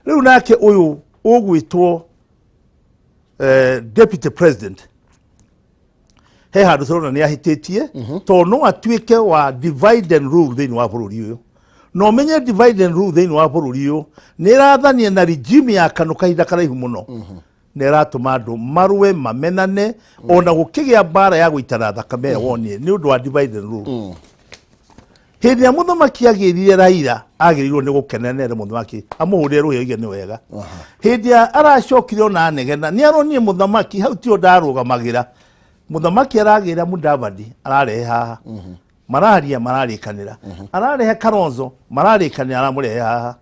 Rĩu nake ũyũ ũgwĩtwo deputy president, he handũ tũrona nĩ ahĩtĩtie, tondũ no atuĩke wa divide and rule thĩinĩ wa bũrũri ũyũ. Na ũmenye divide and rule thĩinĩ wa bũrũri ũyũ nĩ ĩrathania na regime ya KANU kahinda karaihu mũno, na ĩratũma andũ marũe, mamenane, ona gũkĩgĩa mbara ya gũitana thakame wonire nĩ ũndũ wa divide and rule. Hĩndĩ ĩrĩa mũthamaki agĩrire Raila, agĩrĩirwo nĩ gũkena nere mũthamaki amũhũrĩre rũhĩ oige nĩ wega. Hĩndĩ ĩrĩa aracokire ona anegena, nĩ aronire mũthamaki hau tio ndarũgamagĩra. Mũthamaki aragĩra Mudavadi, ararehe haha, mararia, mararĩkanĩra, ararehe Kalonzo, mararĩkanĩra, aramũrehe haha,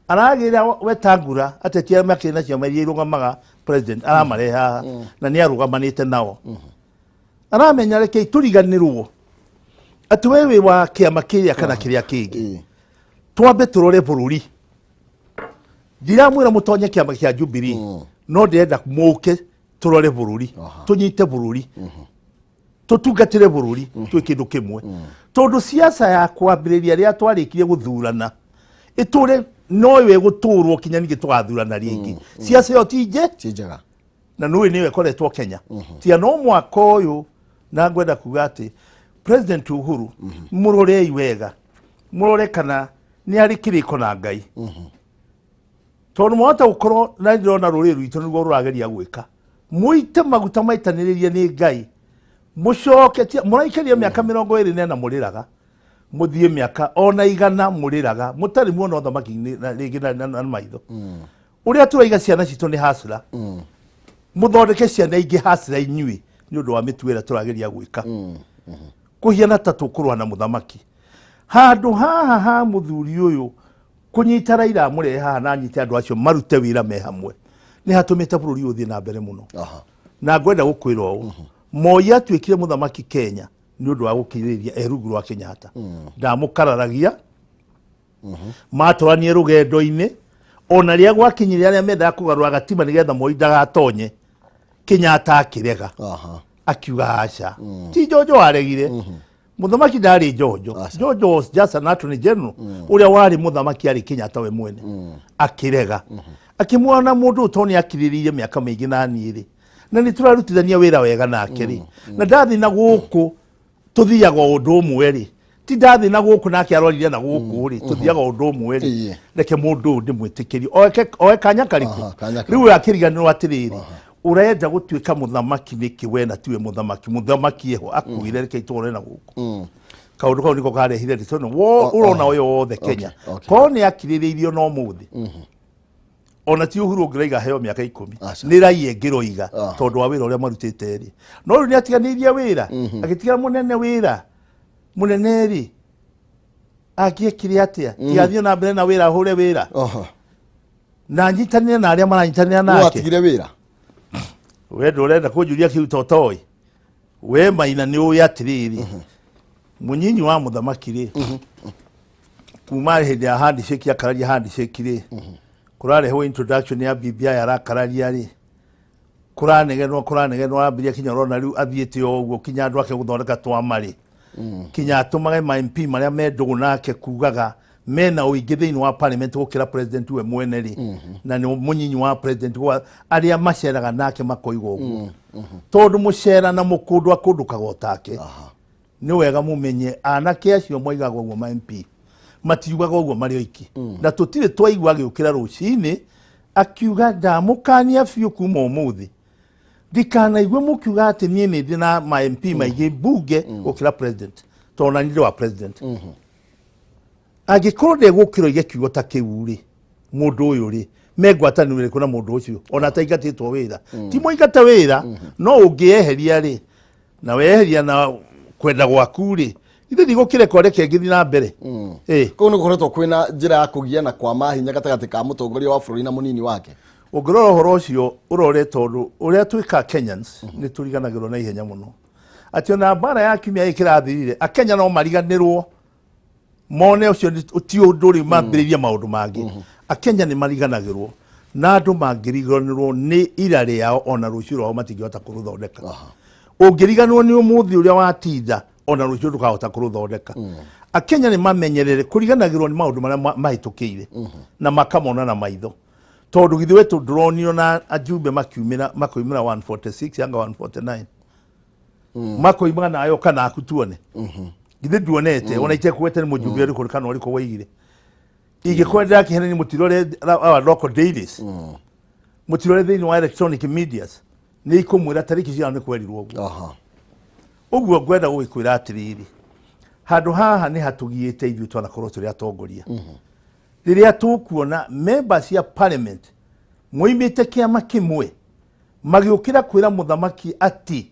aragĩra Wetangula, ateti arĩa makĩrĩ na ciama iria irũgamaga president, aramarehe haha, na nĩ arũgamanĩte nao. Aramenya rekei tũriganĩrwo atĩ we wĩ wa kĩama kĩrĩa kana kĩrĩa kĩngĩ, twambe tũrore bũrũri. Ndiramwĩra mũtonye kĩama kĩa Jubilee, no ndĩrenda mũke tũrore bũrũri, tũnyite bũrũri, tũtungatĩre bũrũri twĩ kĩndũ kĩmwe, tondũ siasa ya kwambĩrĩria rĩrĩa twarĩkirie gũthurana ĩtũre noyo ĩgũtũrwo kinya ningĩ tũgathurana rĩngĩ. Siasa ĩyo ti nje Ti njega. Na nũĩ nĩyo ĩkoretwo Kenya tiga no mwaka ũyũ. Na ngwenda kuga atĩ President Uhuru, mũrorei wega, mũrore kana nĩ arĩ kĩrĩko na Ngai, tondũ mwahota gũkorwo na ndĩrona rũrĩrĩ rwitũ nĩguo rũrageria gwĩka, mũite maguta maitanĩrĩrie nĩ Ngai, mũcoke mũraikaria mĩaka 24 mũrĩraga, mũthiĩ mĩaka ona 100 mũrĩraga mũtarĩ muona ũthamaki rĩngĩ na maitho. Ũrĩa tũraiga ciana citũ nĩ hasra, mũthondeke ciana ingĩ hasra inyuĩ nĩ ũndũ wa mĩtugo ĩrĩa tũrageria gwĩka, kũhiana ta tũkũrũa na mũthamaki handũ haha ha mũthuri ũyũ kũnyita Raila amũrehe haha na anyite andũ acio marute wĩra me hamwe, nĩ hatũmĩte bũrũri ũyũ ũthiĩ na mbere mũno. Na ngwenda gũkwĩra ũũ, Moi atuĩkire mũthamaki Kenya nĩ ũndũ wa gũkirĩrĩria e rungu rwa Kenyatta. Ndamũkararagia, matwaranie rũgendo-inĩ, ona rĩrĩa gwakinyire arĩa mendaga kũgarũra gatima nĩgetha Moi ndagatonye, Kenyatta akĩrega, akiuga aca. Ti Njonjo waregire, mũthamaki ndarĩ Njonjo. Njonjo was just an attorney general. Ũrĩa warĩ mũthamaki arĩ Kenyatta we mwene. Akĩrega, akĩmuona mũndũ ũyũ tondũ nĩ akirĩrĩirie mĩaka mĩingĩ na niĩ rĩ, na nĩ tũrarutithania wĩra wega nake rĩ, na ndathiĩ na gũkũ tũthiaga o ũndũ ũmwe rĩ, ti ndathiĩ na gũkũ nake arorire na gũkũ rĩ, tũthiaga o ũndũ ũmwe rĩ, reke mũndũ ũyũ ndĩmwĩtĩkĩrie oe kanya karĩkũ. Aha, kanya karĩkũ. Rĩu akĩriganĩrwo atĩrĩrĩ, ũrenda gũtuĩka mũthamaki nĩkĩ we na tiwe mũthamaki? Mũthamaki eho akuire, reke itũre na gũkũ. Kaũndũ kau nĩko karehire ndeto ĩno wo ũrona ũyũ wothe Kenya. Korwo nĩ akirĩrĩirio no mũthĩ, ona ti Uhuru ũngĩraiga heo mĩaka 10. Aca. Nĩ raia ĩngĩroiga, tondũ wa wĩra ũrĩa marutĩte rĩ. No rĩu nĩ atiganĩirie wĩra, agĩtiga mũnene wĩra mũnene rĩ, angĩekire atĩa tigathiĩ na mbere na wĩra, ahũre wĩra na anyitanĩre na arĩa maranyitanĩra Nĩ nake. Watigire wĩra. We ndũrenda kũnjũria kĩu totoĩ we Maina, nĩ ũĩ atĩrĩrĩ, mũnyinyi wa mũthamaki rĩ, kuma hĩndĩ ya handshake, akararia handshake rĩ, kũrarehwo introduction ya BBI, arakararia rĩ, kũranegenwo, kũranegenwo, arambĩrĩria kinya ũrona rĩu athiĩte o ũguo kinya andũ ake gũthondeka twama rĩ, kinya atũmage ma MP marĩa me ndũgũ nake kugaga mena ũingĩ thĩinĩ wa parliament gũkĩra president we mwene rĩ, na nĩ mũnyinyi wa president arĩa maceraga nake makoiga ũguo, tondũ mũcera na mũkũndũ akũndũkaga o take. Nĩ wega mũmenye anake acio moigaga ũguo ma MP. Matiugaga ũguo marĩ oiki, na tũtirĩ twaigua agĩũkĩra rũcinĩ akiuga, "Ndamũkania biũ, kuma ũmũthĩ ndikanaigue mũkiuga atĩ niĩ nĩ ndĩ na ma MP maingĩ mbunge gũkĩra president, tondũ na niĩ ndĩ wa president." Angĩkorwo ndegũkĩra oige kiugo ta kĩu rĩ, mũndũ ũyũ rĩ, me ngwatanĩro ĩrĩkũ na mũndũ ũcio ona ataingatĩtwo wĩra? Ti mũingate wĩra, no ũngĩeheria rĩ, na weheria na kwenda gwaku rĩ, ithe ndigũkĩrekwo reke ngĩthiĩ na mbere. Ĩ. Kũu nĩ gũkoretwo kwĩna njĩra ya kũgiana kwa mahinya gatagatĩ ka mũtongoria wa bũrũri na mũnini wake. Ũngĩrora ũhoro ũcio, ũrore tondũ ũrĩa twĩka Kenyans nĩ tũriganagĩrwo na ihenya mũno, atĩ ona mbara ya kiumia gĩkĩ kĩrathirire, Akenya no mariganĩrwo mone ũcio ti ũndũ rĩu mambĩrĩrie maũndũ mangĩ. Akenya nĩ mariganagĩrwo, na andũ mangĩriganĩrwo nĩ ira rĩao, ona rũciũ rwao matingĩhota kũrũthondeka. Ũngĩriganĩrwo nĩ ũmũthĩ ũrĩa watinda, ona rũciũ ndũkahota kũrũthondeka. Akenya nĩ mamenyerere kũriganagĩrwo nĩ maũndũ marĩa mahĩtũkĩire na makamona na maitho, tondũ githĩ we ndũronio na ajumbe makiumĩra, makoimĩra 146 anga 149, makoimaga nayo kana aku tuone? Githĩ nduonete ona itekuete nĩ mũjumbe ũrĩkũ kana ũrĩkũ woigire? Ingĩkorwo ndĩrakĩhenania, mũtirore our local dailies, mũtirore thĩinĩ wa electronic medias, nĩ ikũmwĩra tarĩki cigana nĩ kwerirwo ũguo. Ũguo ngwenda gũgĩkwĩra atĩrĩrĩ, handũ haha nĩ hatũgiĩte ithuĩ twanakorwo tũrĩ atongoria. Rĩrĩa tũkuona members cia parliament moimĩte kĩama kĩmwe magĩũkĩra kwĩra mũthamaki atĩ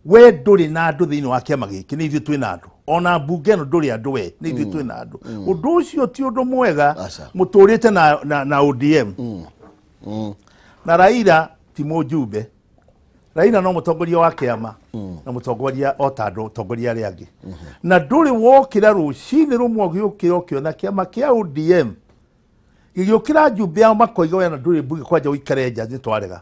we ndũrĩ na andũ thĩinĩ wa kĩama gĩkĩ, nĩ ithuĩ twĩ na andũ, ona mbunge ĩno ndũrĩ andũ, we nĩ ithuĩ twĩ na andũ, ũndũ ũcio ti ũndũ mwega. Aca. Mũtũrĩte na ODM na Raila ti mũjumbe. Raila no mũtongoria wa kĩama na mũtongoria o ta andũ atongoria arĩa angĩ, na ndũrĩ wokĩra rũcinĩ rũmwe ũgĩũkĩra ũkĩona kĩama kĩa ODM gĩgĩũkĩra njumbe yao makoiga, "We na ndũrĩ mbunge, kwanja ũikare nja, nĩ twarega."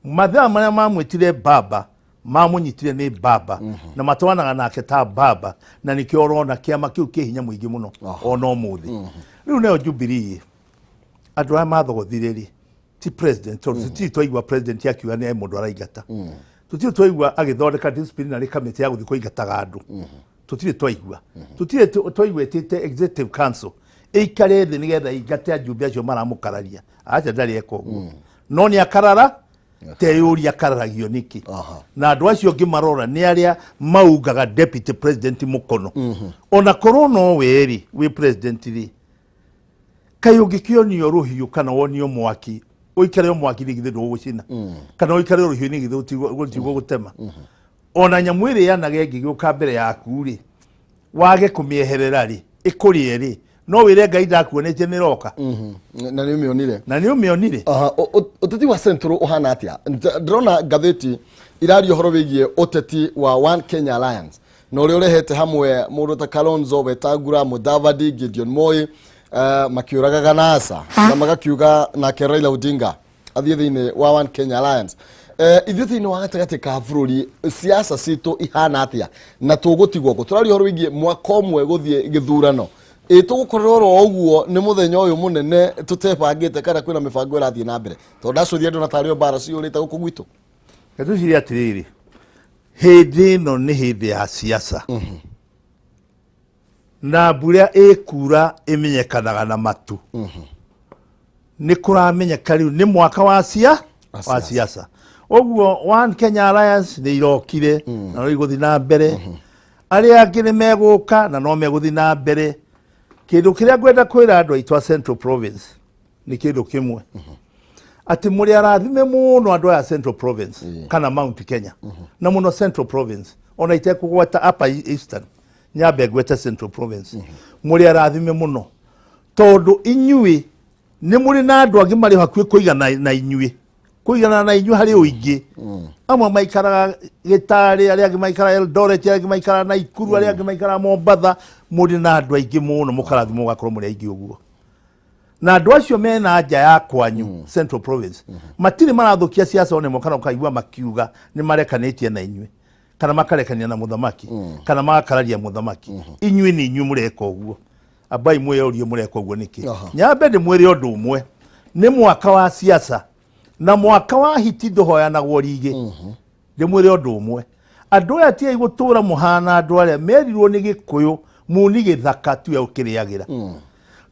Mathaa marĩa mamwĩtire baba, mamũnyitire nĩ baba na matwaranaga nake ta baba, na nĩkĩo ũrona kĩama kĩu kĩ hinya mũingĩ mũno ona ũmũthĩ rĩu. Nayo Jubilee, andũ arĩa mathogothire rĩ, ti president, tondũ tũtirĩ twaigua president akiuga nĩ mũndũ araingata, tũtirĩ twaigua agĩthondeka disciplinary committee ya gũthiĩ kũingataga andũ, tũtirĩ twaigua, tũtirĩ twaigua ĩtĩte executive council ĩikare thĩ nĩgetha ĩingate ajumbe acio maramũkararia. Aca, ndarĩ eka ũguo, no nĩ akarara teyũria akararagio nĩkĩ. Na andũ acio ngĩmarora nĩ arĩa maungaga deputy president mũkono. Ona korwo no we rĩ wĩ president rĩ, kaĩ ũngĩkĩonio rũhiũ kana wonio mwaki ũikare o mwaki-inĩ, githĩ ndũgũcina? Kana ũikare o rũhiũ-inĩ, githĩ gũtigwo gũtema? Ona nyamũ ĩrĩanaga ĩngĩgĩũka mbere yaku rĩ, wage kũmĩeherera rĩ, ĩkũrĩe rĩ, no wĩre Ngai ndakuonetie nĩ roka? Na nĩ ũmĩonire. Na nĩ ũmĩonire. Aha, ũteti wa Central ũhana atĩa? Ndĩrona ngathĩti iraria ũhoro wĩgiĩ ũteti wa One Kenya Alliance na ũrĩa ũrehete hamwe mũndũ ta Kalonzo, Wetangula, Mudavadi, Gideon Moi, makĩũragaga NASA na magakiuga nake Raila Odinga athiĩ thĩinĩ wa One Kenya Alliance. Ithuĩ thĩinĩ wa gatagatĩ ka bũrũri, siasa citũ ihana atĩa na tũgũtigwo kũ? Tũraria ũhoro wĩgiĩ mwaka ũmwe gũthiĩ gĩthurano, ĩ tũgũkorera oro ũguo nĩ mũthenya ũyũ mũnene tũtebangĩte, kana kwĩna mĩbango ĩrathiĩ na mbere? Tondũ ndacũthia ndona tarĩ o mbara ciyũrĩte gũkũ gwitũ. Reke tũcirie atĩrĩrĩ, hĩndĩ ĩno nĩ hĩndĩ ya siasa, na mbura ĩkura ĩmenyekanaga na matu. Nĩ kũramenyeka rĩu nĩ mwaka wa cia wa siasa. Ũguo One Kenya Alliance nĩ irokire na no igũthiĩ na mbere, arĩa angĩ nĩ megũka na no megũthiĩ na mbere. Kĩndũ kĩrĩa ngwenda kwĩra andũ aitũ a Central Province nĩ kĩndũ kĩmwe, atĩ mũrĩ arathime mũno andũ aya Central Province kana Mount Kenya, na mũno Central Province. Ona itekũgweta Upper Eastern, nyambe ngwete Central Province. Mũrĩ arathime mũno tondũ inyuĩ nĩ mũrĩ na andũ angĩ marĩ hakuhĩ kũigana na inyuĩ, kũigana na inyuĩ harĩ ũingĩ. Amwe maikaraga Gĩtarĩ, arĩa angĩ maikaraga Eldoret, arĩa angĩ maikaraga Naikuru, arĩa angĩ maikaraga Mombatha. Mũrĩ na andũ aingĩ mũno, mũkarathimwo mũgakorwo mũrĩ aingĩ ũguo, na andũ acio mena nja ya kwanyu Central Province matirĩ marathũkia siasa ona ĩmwe, kana ũkaigua makiuga nĩ marekanĩtie na inyuĩ, kana makarekania na mũthamaki, kana magakararia mũthamaki. Inyuĩ nĩ inyuĩ mũreka ũguo. Ambai mwĩyũrie mũreka ũguo nĩkĩ. Nyambe ndĩmwĩre ũndũ ũmwe, nĩ mwaka wa siasa, na mwaka wa hiti ndũhoyanagwo rigĩ. Ndĩmwĩre ũndũ ũmwe, andũ aya tiai gũtũra mũhana andũ arĩa merirwo nĩ Gĩkũyũ. Muni gĩthaka tiwe ũkĩrĩagĩra.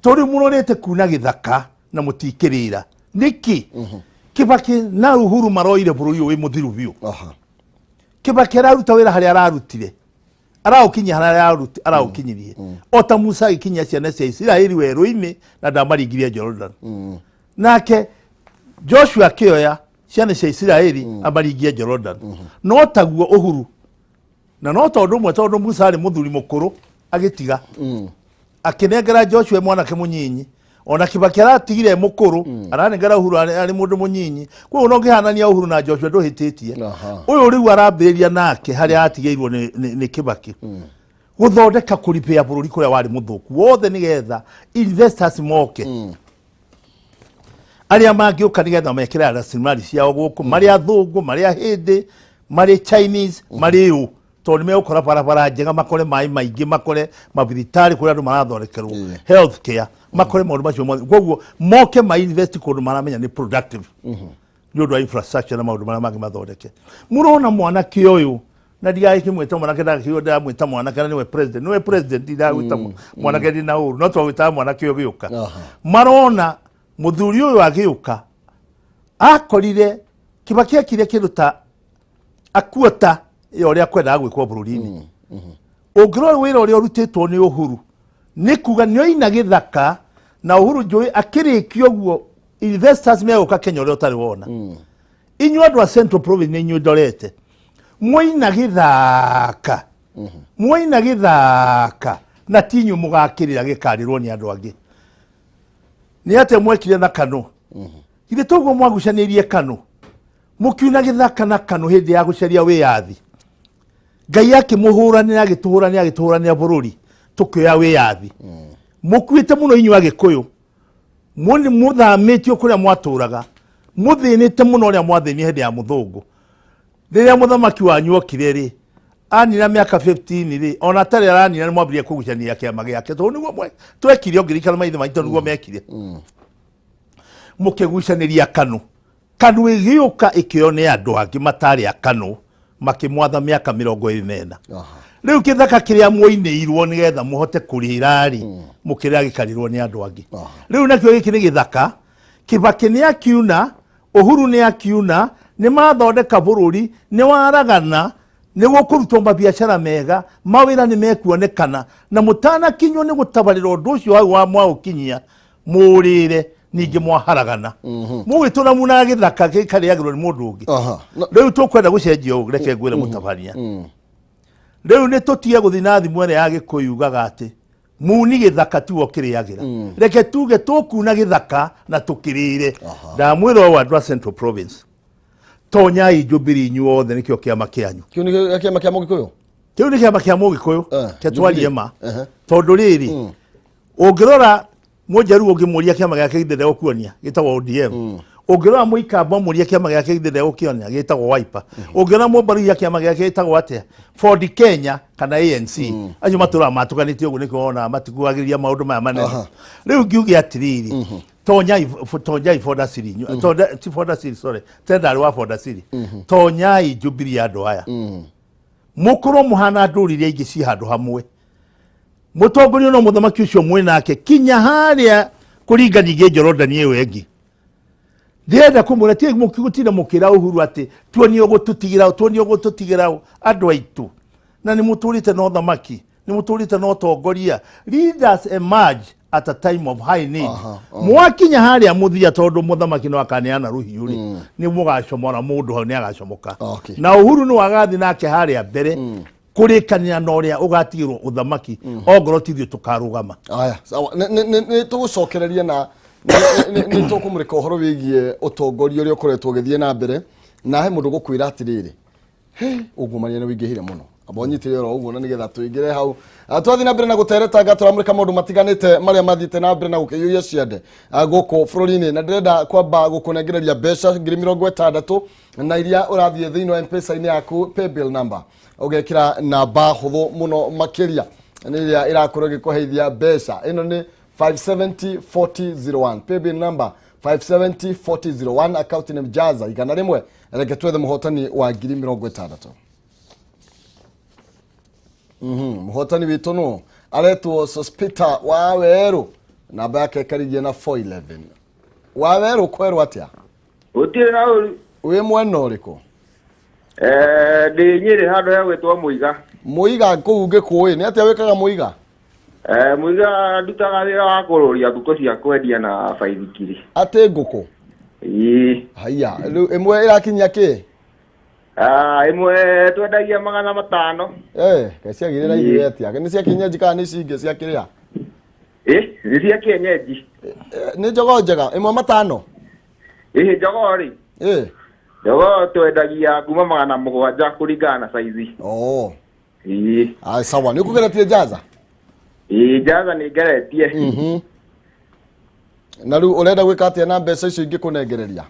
Tondũ rĩu mũrorete kuna gĩthaka na mũtikĩrĩra nĩkĩ? Kibaki na Uhuru maroire bũrũri ũyũ wĩ mũthiru biũ. Kibaki araruta wĩra harĩa ararutire, araũkinyia harĩa araũkinyirie, o ta Musa agĩkinyia ciana cia Isiraeli werũ-inĩ na ndamaringirie Jordan. Nake Joshua akĩoya ciana cia Isiraeli amaringie Jordan. No taguo Uhuru na no tondũ ũmwe, tondũ Musa arĩ mũthuri mũkũrũ, agĩtiga akĩnengera Joshua mwanake mũnyinyi. Ona Kibaki aratigire mũkũrũ, aranengera Uhuru arĩ mũndũ mũnyinyi. Koguo no ngĩhanania Uhuru na Joshua ndũhĩtĩtie. Ũyũ rĩu arambĩrĩria nake harĩa atigĩirwo nĩ Kibaki, gũthondeka kũripĩa bũrũri kũrĩa warĩ mũthũku wothe, nĩgetha investors moke, arĩa mangĩũka nĩgetha mekĩre rasilimali ciao gũkũ, marĩ athũngũ, marĩ ahĩndĩ, marĩ Chinese, marĩ ũ, tondũ nĩ megũkora barabara njega, makore maĩ maingĩ, makore mabithitarĩ kũrĩa andũ marathondekerwo health care, makore maũndũ macio mothe. Koguo moke ma invest kũndũ maramenya nĩ productive nĩ ũndũ wa infrastructure na maũndũ marĩa mangĩ mathondeke. Mũrona mwanake ũyũ, na ndigagĩkĩmwĩta mwanake, ndagĩkĩigua ndĩramwĩta mwanake na nĩwe president, nĩwe president, ndagwĩta mwanake ndĩ na ũru, no twagwĩtaga mwanake ũgĩũka. Marona mũthuri ũyũ agĩũka akorire Kibaki ekire kĩndũ ta akuota ya ũrĩa kwendaga gwĩkwo bũrũri-inĩ. Ũngĩrora wĩra ũrĩa ũrutĩtwo nĩ Uhuru, nĩ kuga nĩ oina gĩthaka na Uhuru njũĩ akĩrĩkia ũguo, investors megũka Kenya ũrĩa ũtarĩ wona. Inyuĩ andũ a Central Province, nĩ inyuĩ ndorete mwoina gĩthaka, mwoina gĩthaka na ti inyuĩ mũgakĩrĩra, gĩkarĩrwo nĩ andũ angĩ. Nĩ atĩa mwekire na Kano? Githĩ toguo mwagucanĩirie Kano, mũkiuna gĩthaka na Kano hĩndĩ ya gũcaria wĩyathi? Ngai akĩmũhũranĩra, agĩtũhũranĩra, agĩtũhũranĩra bũrũri, tũkĩoya wĩyathi. Mũkuĩte mũno inyuĩ Agĩkũyũ, mũthamĩtio kũrĩa mwatũraga, mũthĩnĩte mũno ũrĩa mwathĩnire hĩndĩ ya mũthũngũ. Rĩrĩa mũthamaki wanyu okire rĩ, anina mĩaka 15 rĩ, ona atarĩ aranina, nĩ mwambĩrĩria kũgucania kĩama gĩake, tondũ nĩguo twekire. Ũngĩririkana maithe maitũ nĩguo mekire, mũkĩgucanĩria Kanu. Kanu ĩgĩũka ĩkĩoywo nĩ andũ angĩ matarĩ a Kanu, makĩmwatha mĩaka 24. Rĩu kĩthaka kĩrĩa mwoinĩirwo nĩgetha mũhote kũrĩra rĩ, mũkĩrĩa gĩkarĩrwo nĩ andũ angĩ. Rĩu nakĩo gĩkĩ nĩ gĩthaka Kibaki nĩ akiuna, Uhuru nĩ akiuna, nĩ mathondeka bũrũri, nĩ waragana, nĩ gũkũrutwo mabiacara mega, mawĩra nĩ mekuonekana, na mũtanakinywo nĩ gũtabarĩra ũndũ ũcio hau wa mwaũkinyia mũrĩre, ningĩ mwaharagana mũgĩtũra munaga gĩthaka gĩkarĩagĩrwo nĩ mũndũ ũngĩ. Rĩu tũkwenda gũcenjia ũũ, reke ngwĩre mũtabania, rĩu nĩ tũtige gũthiĩ na thimũ ĩrĩa ya Gĩkũyũ yugaga atĩ muni gĩthaka tiwe ũkĩrĩagĩra. Reke tuge tũkuna gĩthaka na tũkĩrĩre. Ndamwĩra ũũ, andũ a Central Province, tonyai Jubilee inyuothe, nĩkĩo kĩama kĩanyu. Kĩu nĩ kĩama kĩa Mũgĩkũyũ? Kĩu nĩ kĩama kĩa Mũgĩkũyũ. Ke twarie ma. Tondũ rĩrĩ, ũngĩrora Mũnjaruo ũngĩmũria kĩama gĩake githĩ ndegũkuonia gĩtagwo ODM. Ũngĩrora Mũikamba ũmũrie kĩama gĩake githĩ ndegũkĩonia gĩtagwo Wiper. Ũngĩrora Mũmbaruhia kĩama gĩake gĩtagwo atĩa? Ford Kenya kana ANC. Acio matũraga matukanĩte ũguo, nĩkĩo wonaga matikuagĩria maũndũ maya manene. Rĩu ngiuge atĩrĩrĩ, tonyai, tonyai Ford Asili ti Ford Asili, sorry, tena ndarĩ wa Ford Asili, tonyai Jubilee ya andũ aya, mũkorwo mũhana ndũrĩrĩ iria ingĩ ci handũ hamwe, mũtongorio no mũthamaki ũcio mwĩ nake kinya harĩa kũringa ningĩ Jorodani ĩyo ĩngĩ. Ndĩrenda kũmwĩra ti mũgũtinda mũkĩra Uhuru atĩ tuonie ũgũtũtigĩra ũ, tuonie ũgũtũtigĩra ũ. Andũ aitũ, na nĩ mũtũrĩte na ũthamaki, nĩ mũtũrĩte na ũtongoria. Leaders emerge at a time of high need. Mwakinya harĩa mũthia, tondũ mũthamaki no akaneana rũhiũ rĩ, nĩ mũgacomora mũndũ hau, nĩ agacomoka. Na Uhuru nĩ wagathiĩ nake harĩa mbere kũrĩkanĩra na ũrĩa ũgatigĩrwo ũthamaki, ongorwo ti ithuĩ tũkarũgama. Aya, sawa. Nĩ tũgũcokereria na nĩ tũkũmũrĩka ũhoro wĩgiĩ ũtongoria ũrĩa ũkoretwo ũgĩthiĩ na mbere, na he mũndũ gũkwĩra atĩrĩrĩ, he ungumania nĩ wĩingĩhire mũno. Amba ũnyitĩre oro ũguo na nĩgetha tũingĩre hau. Twathiĩ na mbere na gũteretanga, tũramũrĩka maũndũ matiganĩte marĩa mathiĩte na mbere na gũkĩiyũria ciande gũkũ bũrũri-inĩ, na ndĩrenda kwamba gũkũnengereria mbeca 60,000, na iria ũrathiĩ thĩinĩ wa M-Pesa-inĩ yaku, paybill number ũgekĩra namba hũthũ mũno makĩria nĩ ĩrĩa ĩrakorwo ĩgĩkũheithia mbeca. Ĩno nĩ 5704001, paybill number 5704001, account name Jaza 100. Reke twethe mũhotani wa 60,000. Mũhotani witũ nũ? Aretwo Sospita wa Werũ, namba yake ĩkarigia na 411. Wa Werũ, kwerwo atĩa? Gũtirĩ na ũru. Wĩ mwena ũrĩkũ? Ndĩ Nyĩrĩ handũ hegwĩtwo Mũiga. Mũiga kũu ngĩkũĩ nĩ atĩa wĩkaga Mũiga? Mũiga ndutaga wĩra wa kũrũria ngũkũ cia kwendia na baithikiri. Atĩ ngũkũ? Ĩĩ. Haiya, rĩu ĩmwe ĩrakinyia kĩ? Ah, ĩmwe twendagia 500. Eh, kaĩ ciagĩrĩra raithi we atĩa? Nĩ cia kienyeji kana nĩ ici ingĩ cia kĩrĩa? Ĩ, nĩ cia kienyeji. Nĩ jogoo njega, ĩmwe 500? Ĩ, jogoo rĩ. Ĩ. Jogoo twendagia kuma 700 kũringana na saizi. Oh. Ĩĩ. Ah, sawa, nĩ ũkũgeretie njaza? Ĩĩ, njaza nĩ ngeretie. Na rĩu ũrenda gwĩka atĩa na mbeca icio ingĩkũnengereria?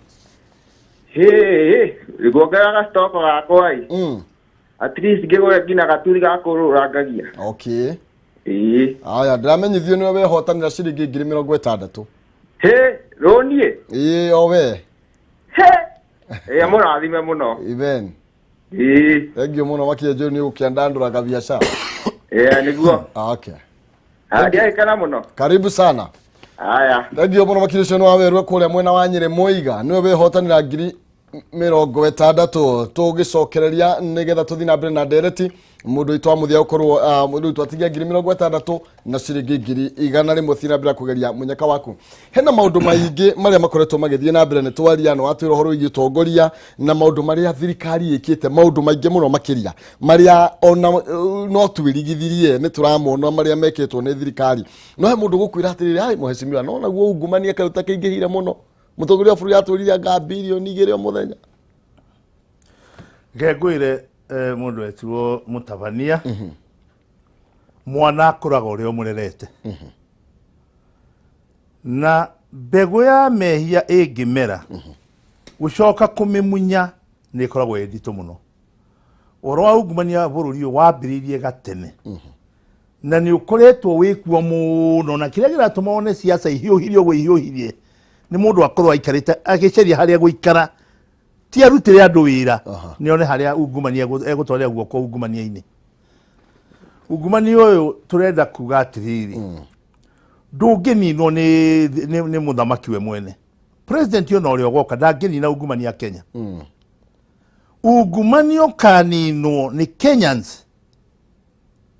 Hĩ, nguongerera gastoko gakwa ĩ. At least ngĩgũre nginya gaturi ga kũrũrangagia. Okay. Ĩĩ. Aya, ndĩramenyithio nĩwe wehotanĩra ciringi 60,000. Hĩ, rũniĩ? Ĩĩ, o we. Hĩ. Ĩĩ, mũrathime mũno. Amen. Ĩĩ. Thank you mũno Makia Njũĩ nĩ ũgũkĩandandũra kabiacara. Ĩĩ, nĩguo. Okay. Ndiagĩkena mũno. Karibu sana. Aya. Thank you mũno Makia ũcio nĩ wa Werũ kũrĩa mwena wa Nyĩrĩ Mũiga. Nĩwe wehotanĩra 60,000. Tũgĩcokereria nĩgetha tũthiĩ na mbere na ndereti. Mũndũ witũ wa mũthia gũkorwo, mũndũ witũ atigia 60,000 na ciringi 100,000. Thiĩ na mbere kũgeria mũnyaka waku. Hena maũndũ maingĩ marĩa makoretwo magĩthiĩ na mbere, nĩ twaria, nĩ watwĩra ũhoro wĩgiĩ ũtongoria na maũndũ marĩa thirikari ĩkĩte, maũndũ maingĩ mũno makĩria marĩa ona no twĩrigithirie nĩ tũramona marĩa mekĩtwo nĩ thirikari. No he mũndũ gũkwĩra atĩrĩrĩ, ai mheshimiwa, no naguo ungumania kaĩ ũtakĩingĩhire mũno, mũtongoria wa bũrũri atwĩrire anga 2 billion o mũthenya. Reke ngwĩre, mũndũ etirwo mũtabania, mwana akũraga ũrĩa ũmũrerete, na mbegũ ya mehia ĩngĩmera, gũcoka kũmĩmunya nĩ ĩkoragwo ĩ nditũ mũno. Ũhoro wa ungumania bũrũri ũyũ wambĩrĩirie gatene na nĩ ũkoretwo wĩkuo mũno, na kĩrĩa kĩratũma one siasa ihiũhirie ũguo ihiũhirie nĩ mũndũ akorwo aikarĩte agĩcaria harĩa gũikara, ti arutĩre andũ wĩra, nĩ one harĩa ungumania egũtwarĩra guoko ungumania-inĩ. Ungumania ũyũ tũrenda kuga atĩrĩrĩ, ndũngĩninwo nĩ mũthamaki we mwene, president ona ũrĩa ũgoka ndangĩnina ungumania Kenya. Ungumania ũkaninwo nĩ Kenyans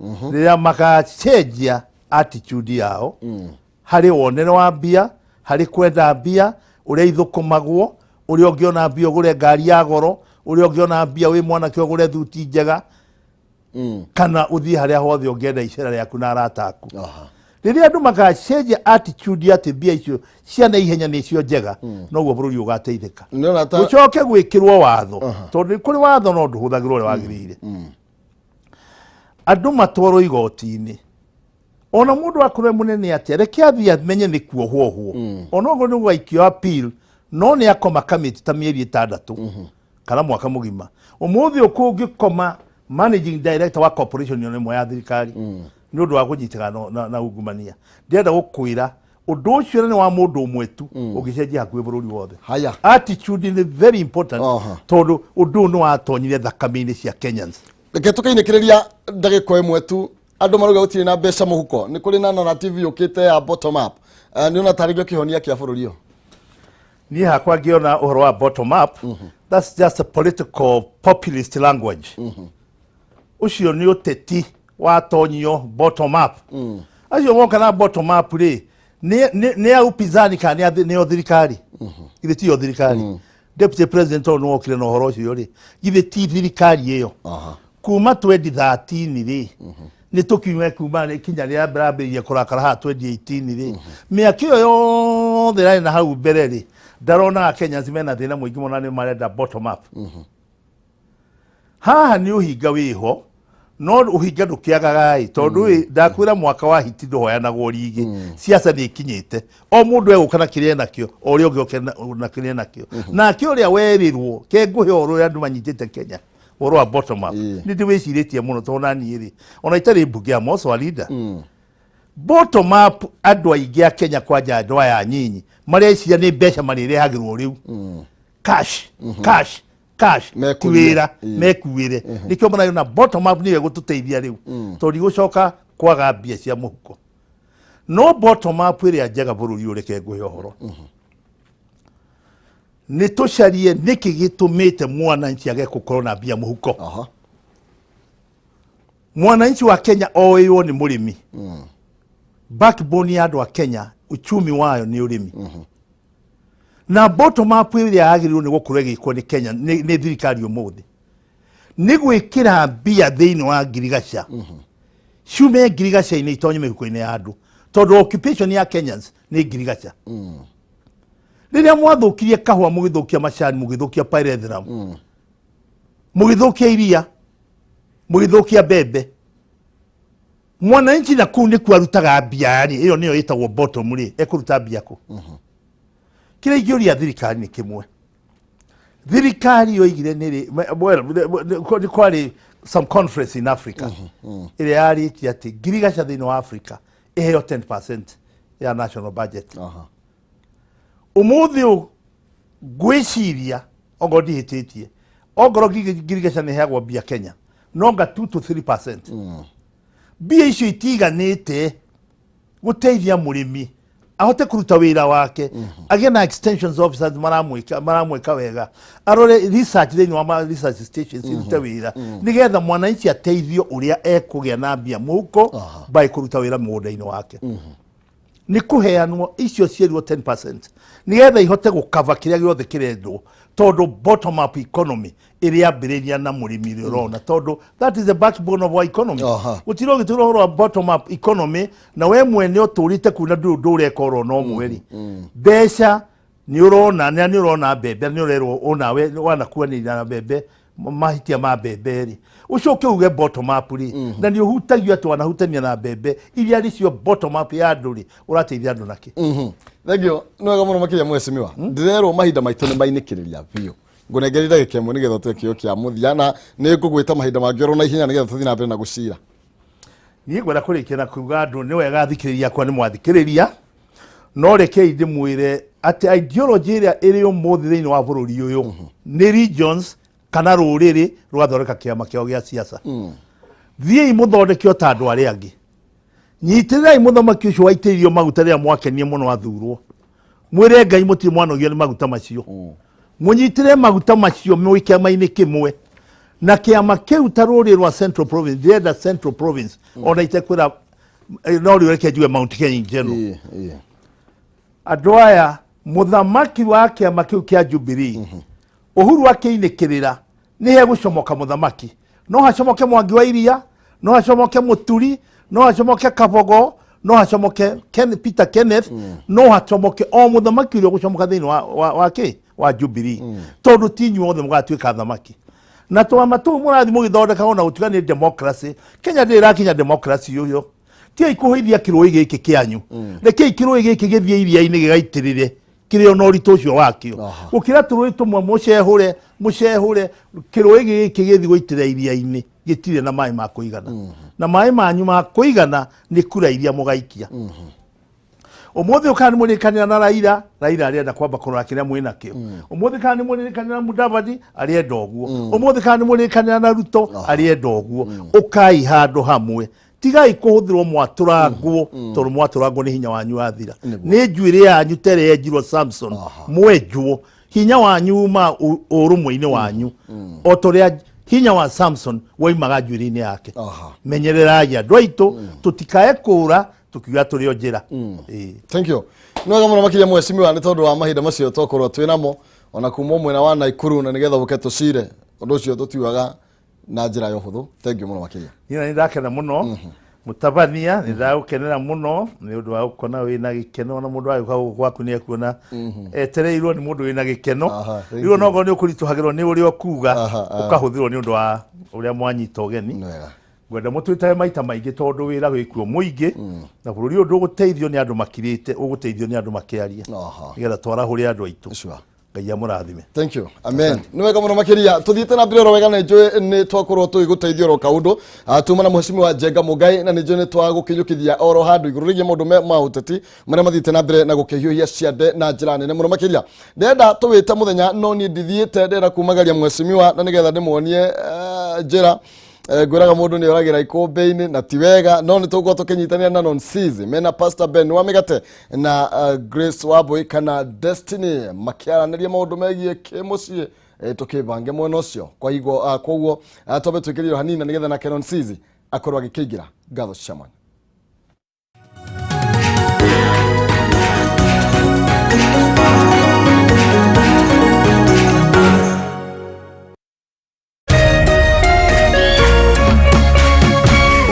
rĩrĩa magacenjia attitude yao harĩ wonere wa mbia, harĩ kwenda mbia, ũrĩa ithũkũmagwo, ũrĩa ũngĩona mbia ũgũre ngari ya goro, ũrĩa ũngĩona mbia wĩ mwanake ũgũre thuti njega, kana ũthiĩ harĩa hothe ũngĩenda icera rĩaku na arata aku. Rĩrĩa andũ magacenjia attitude atĩ mbia icio cia na ihenya nĩcio njega, noguo bũrũri ũgateithĩka. Nĩona ta Gũcoke gwĩkĩrwo watho, tondũ nĩ kũrĩ watho no ndũhũthagĩrwo ũrĩa wagĩrĩire. Andũ matwarwo igoti-inĩ, ona mũndũ akorwo e mũnene atĩa, reke athiĩ amenye nĩ kuohwo ohwo, ona okorwo nĩ gũgaikio appeal, no nĩ akoma kamĩtĩ ta mĩeri 6 kana mwaka mũgima. Ũmũthĩ ũkũngĩkoma managing director wa corporation ĩno ĩmwe ya thirikari nĩ ũndũ wa kũnyitĩka na ungumania, ndĩrenda gũkwĩra ũndũ ũcio nĩ wa mũndũ ũmwe tu, ũngĩcenjia hakuhĩ bũrũri wothe. Haya. Attitude nĩ very important, tondũ ũndũ ũyũ nĩ watonyire thakame-inĩ cia Kenyans. Reke tũkainĩkĩrĩria ndagĩka ĩmwe tu. Andũ marauga gũtirĩ na mbeca mũhuko, nĩ kũrĩ na narrative yũkĩte ya bottom up. Nĩ ona tarĩ kĩo kĩhonia kĩa bũrũri ũyũ? Niĩ hakwa ngĩona ũhoro wa bottom up, that's just a political populist language. Ũcio nĩ ũteti watonyio bottom up. Acio moka na bottom up rĩ, nĩ a upinzani kana nĩ o thirikari? Githĩ tiyo thirikari? Deputy president ũyũ nĩwokire na ũhoro ũcio rĩ, githĩ ti thirikari ĩyo? Kuma 2013 rĩ, nĩ tũkiume kuma kinya rĩrĩa ndambĩrĩirie kũrakara haha 2018 rĩ, mĩaka ĩyo yothe ĩrarĩ na hau mbere rĩ, ndaronaga Kenyans mena thĩna mũingĩ mũno na nĩ marenda bottom up. Haha nĩ ũhinga wĩho, no ũhinga ndũkĩagaga ĩ, tondũ ĩ ndakwĩra mwaka wa hiti ndũhoyanagwo rigi. Siasa nĩ ikinyĩte, o mũndũ egũka na kĩrĩa enakĩo, o ũrĩa ũngĩ oke na kĩrĩa enakĩo. Nake ũrĩa werirwo ke ngũhe ũhoro ũrĩa andũ manyitĩte Kenya, ũhoro wa bottom up, nĩ ndĩwĩcirĩtie mũno, tondũ naniĩ rĩ, ona itarĩ mbunge, am also a leader. Bottom up, andũ aingĩ a Kenya, kwanja andũ aya anyinyi, mareciria nĩ mbeca marĩrehagĩrwo rĩu, cash, cash, cash, ti Mekuire. wĩra mekuĩre. Nĩkĩo marayona bottom up nĩyo ĩgũtũteithia rĩu, tondũ igũcoka Kwaga mbia cia mũhuko, no bottom up ĩrĩa njega bũrũri ũyũ, reke ngũhe ũhoro, nĩ tũcarie nĩkĩ gĩtũmĩte mwananchi age gũkorwo na mbia mũhuko. Mwananchi wa Kenya oĩrwo nĩ mũrĩmi. Backbone ya andũ a Kenya, uchumi wayo nĩ ũrĩmi. Na bottom up ĩrĩa yagĩrĩirwo nĩ gũkorwo ĩgĩkwo nĩ Kenya, nĩ thirikari ũmũthĩ, nĩ gwĩkĩra mbia thĩinĩ wa ngirigaca, ciume ngirigaca-inĩ itonye mĩhuko-inĩ ya andũ, tondũ occupation ya Kenyans nĩ ngirigaca. Rĩrĩa mwathũkirie kahũa, mũgĩthũkia macani, mũgĩthũkia pyrethrum, mũgĩthũkia iria, mũgĩthũkia mbembe, mwananchi na kũu nĩkuo arutaga mbia rĩ, ĩyo nĩyo ĩtagwo bottom rĩ, ekũruta mbia kũ? Kĩrĩa ingĩũria thirikari nĩ kĩmwe. Thirikari yoigire nĩ well, nĩ kwarĩ some conference in Africa ĩrĩa yarĩtie atĩ ngirigaca thĩinĩ wa Africa ĩheo 10% ya national budget. Ũmũthĩ ũyũ ngwĩciria, ongorwo ndihĩtĩtie, ongorwo ngirigaca nĩ ĩheagwo mbia Kenya no nga 2 to 3%, mbia icio itiganĩte gũteithia mũrĩmi ahote kũruta wĩra wake, agĩe na extensions officers maramwĩka wega, arore research thĩinĩ wa ma research stations irute wĩra, nĩgetha mwananchi ateithio ũrĩa ekũgĩa na mbia mũhuko by kũruta wĩra mũgũnda-inĩ wake. Nĩ kũheanwo icio cierirwo 10% nĩgetha ihote gũkava kĩrĩa gĩothe kĩrendwo, tondũ bottom up economy ĩrĩa ambĩrĩria na mũrĩmi ũrĩa ũrona, tondũ that is the backbone of our economy. Gũtirĩ ũgĩtũra ũhoro wa bottom up economy na we mwene ũtũrĩte kuna ndũrĩ ũndũ ũreka oro no mweri mbeca nĩ ũrona na nĩ ũrona mbembe, nĩ ũrerwo onawe wanakuanĩria na mbembe, mahitia ma mbembe rĩ, ũcoke uge bottom up rĩ, na nĩ ũhutagio atĩ wanahutania na mbembe iria nĩcio bottom up ya andũ rĩ, ũrateithia andũ nakĩ? Thank you, nĩ wega mũno makĩria, mheshimiwa. Ndĩrerwo mahinda maitũ nĩ mainĩkĩrĩria biũ. Ngũnengeria ndagĩka 1 nĩgetha ũtue kĩo kĩa mũthia, na nĩ ngũgwĩta mahinda mangĩ oro na ihenya nĩgetha tũthiĩ na mbere na gũcira. Niĩ ngwenda kũrĩkia na kuga andũ nĩ wega, athikĩrĩria akwa, nĩ mwathikĩrĩria, no rekei ndĩmwĩre atĩ ideology ĩrĩa ĩrĩ ũmũthĩ thĩinĩ wa bũrũri ũyũ nĩ regions kana rũrĩrĩ rũgathondeka kĩama kĩao gĩa siasa. Thiĩi mũthondeke o ta andũ arĩa angĩ. Nyitĩrĩrai mũthamaki ũcio waitĩrĩirio maguta rĩrĩa mwakenie mũno athurwo. Mwĩre Ngai mũtirĩ mwanogio nĩ maguta macio. Mũnyitĩrĩre maguta macio mwĩ kĩama-inĩ kĩmwe na kĩama kĩu, ta rũrĩrĩ rwa Central Province. Ndĩrenda Central Province ona itekwĩra no rĩu reke njuge Mount Kenya in general. Ĩĩ, ĩĩ. Andũ aya, mũthamaki wa kĩama kĩu kĩa Jubilee, Uhuru akĩinĩkĩrĩra, nĩ hegũcomoka mũthamaki. No hacomoke Mwangi wa Iria, no hacomoke Mũturi, no hacomoke Kabogo, no hacomoke Peter Kenneth, no hacomoke o mũthamaki ũrĩa ũgũcomoka thĩinĩ wa kĩ wa Jubilee, tondũ ti inyuĩ othe mũgatuĩka athamaki. Na twama tũu mũrathiĩ mũgĩthondekaga ona gũtuĩka nĩ democracy, Kenya ndĩrĩ ĩrakinya democracy ũyũ. Tigai kũhũithia kĩrũĩ gĩkĩ kĩanyu. Rekei kĩrũĩ gĩkĩ gĩthiĩ iria-inĩ gĩgaitĩrĩre kĩrĩ ona ũritũ ũcio wakĩo, gũkĩra tũrũĩ tũmwe mũcehũre mũcehũre. Kĩrũĩ gĩkĩ gĩthiĩ gũitĩrĩra iria-inĩ gĩtirĩ na maĩ ma kũigana, na maĩ manyu ma kũigana nĩ kura iria mũgaikia ũmũthĩ. Ũkana nĩ mũrĩkanĩra na Raila, Raila arĩenda kwamba kũrora kĩrĩa mwĩ nakĩo ũmũthĩ. Kana nĩ mũrĩkanĩra na Mudavadi, arĩenda ũguo ũmũthĩ. Kana nĩ mũrĩkanĩra na Ruto, arĩenda ũguo. Ũkai handũ hamwe, tigai kũhũthĩrwo mwatũrangwo, tondũ mwatũrangwo nĩ hinya wanyu wathira, nĩ njuĩrĩ yanyu tere yenjirwo Samson. Mwenjwo, hinya wanyu uma ũrũmwe-inĩ wanyu, o ta ũrĩa hinya wa Samson waimaga njuĩrĩ-inĩ yake. Menyererai andũ aitũ, tũtikae kũra tũkiuga tũrĩ o njĩra. Ĩĩ. Thank you, nĩ wega mũno makĩria, mheshimiwa, nĩ tondũ wa mahinda macio twakorwo twĩ namo ona kuma mwena wa Naikuru, na nĩgetha ũke tũcire ũndũ ũcio tũtiugaga na njĩra ya ũhũthũ. Thank you mũno makĩria. Niĩ nĩ ndakena mũno, mũtabania, nĩ ndagũkenera mũno nĩ ũndũ wa gũkona wĩna gĩkeno. Ona mũndũ agĩũka gũkũ gwaku nĩ ekuona etereirwo nĩ mũndũ wĩna gĩkeno. Thank Rĩu you. onokorwo nĩ ũkũritũhagĩrwo nĩ ũrĩa ũkuga, ũkahũthĩrwo nĩ ũndũ wa ũrĩa mwanyita ũgeni. Nĩ wega. Ngwenda mũtwĩtage maita maingĩ, tondũ wĩra wĩkuo mũingĩ, na bũrũri ũyũ ndũgũteithio nĩ andũ makirĩte, ũgũteithio nĩ andũ makĩaria, nĩgetha twarahũre andũ aitũ. Ngai amũrathime. Thank you, amen. Nĩ wega mũno makĩria. Tũthiĩte na mbere oro wega, na njũĩ nĩ twakorwo tũgĩgũteithia oro kaũndũ. Tuma na mheshimiwa Njenga Mũngai, na nĩ njũĩ nĩ twagũkinyũkithia oro handũ igũrũ rĩgiĩ maũndũ ma ũteti marĩa mathiĩte na mbere na gũkĩhiũhia ciande na njĩra nene mũno makĩria. Ndĩrenda tũwĩte mũthenya, no niĩ ndithiĩte, ndĩrenda kumagaria mheshimiwa na nĩgetha ndĩmuonie njĩra. Ngwĩraga mũndũ nĩ oragĩra ikũmbĩ-inĩ na ti wega, no nĩ tũgũkorwo tũkĩnyitanĩra na Nonsizi mena Pastor Ben wa Mĩgate na Grace Wambui kana Destiny makĩaranĩria maũndũ megiĩ kĩmũciĩ, tũkĩbange mwena ũcio. Kwa hivyo koguo twambe twĩkĩrĩrio hanini na nĩgetha nake Nonsizi akorwo agĩkĩingĩra. Ngatho cia mwanya.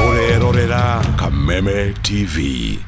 Ũrerorera Kameme TV.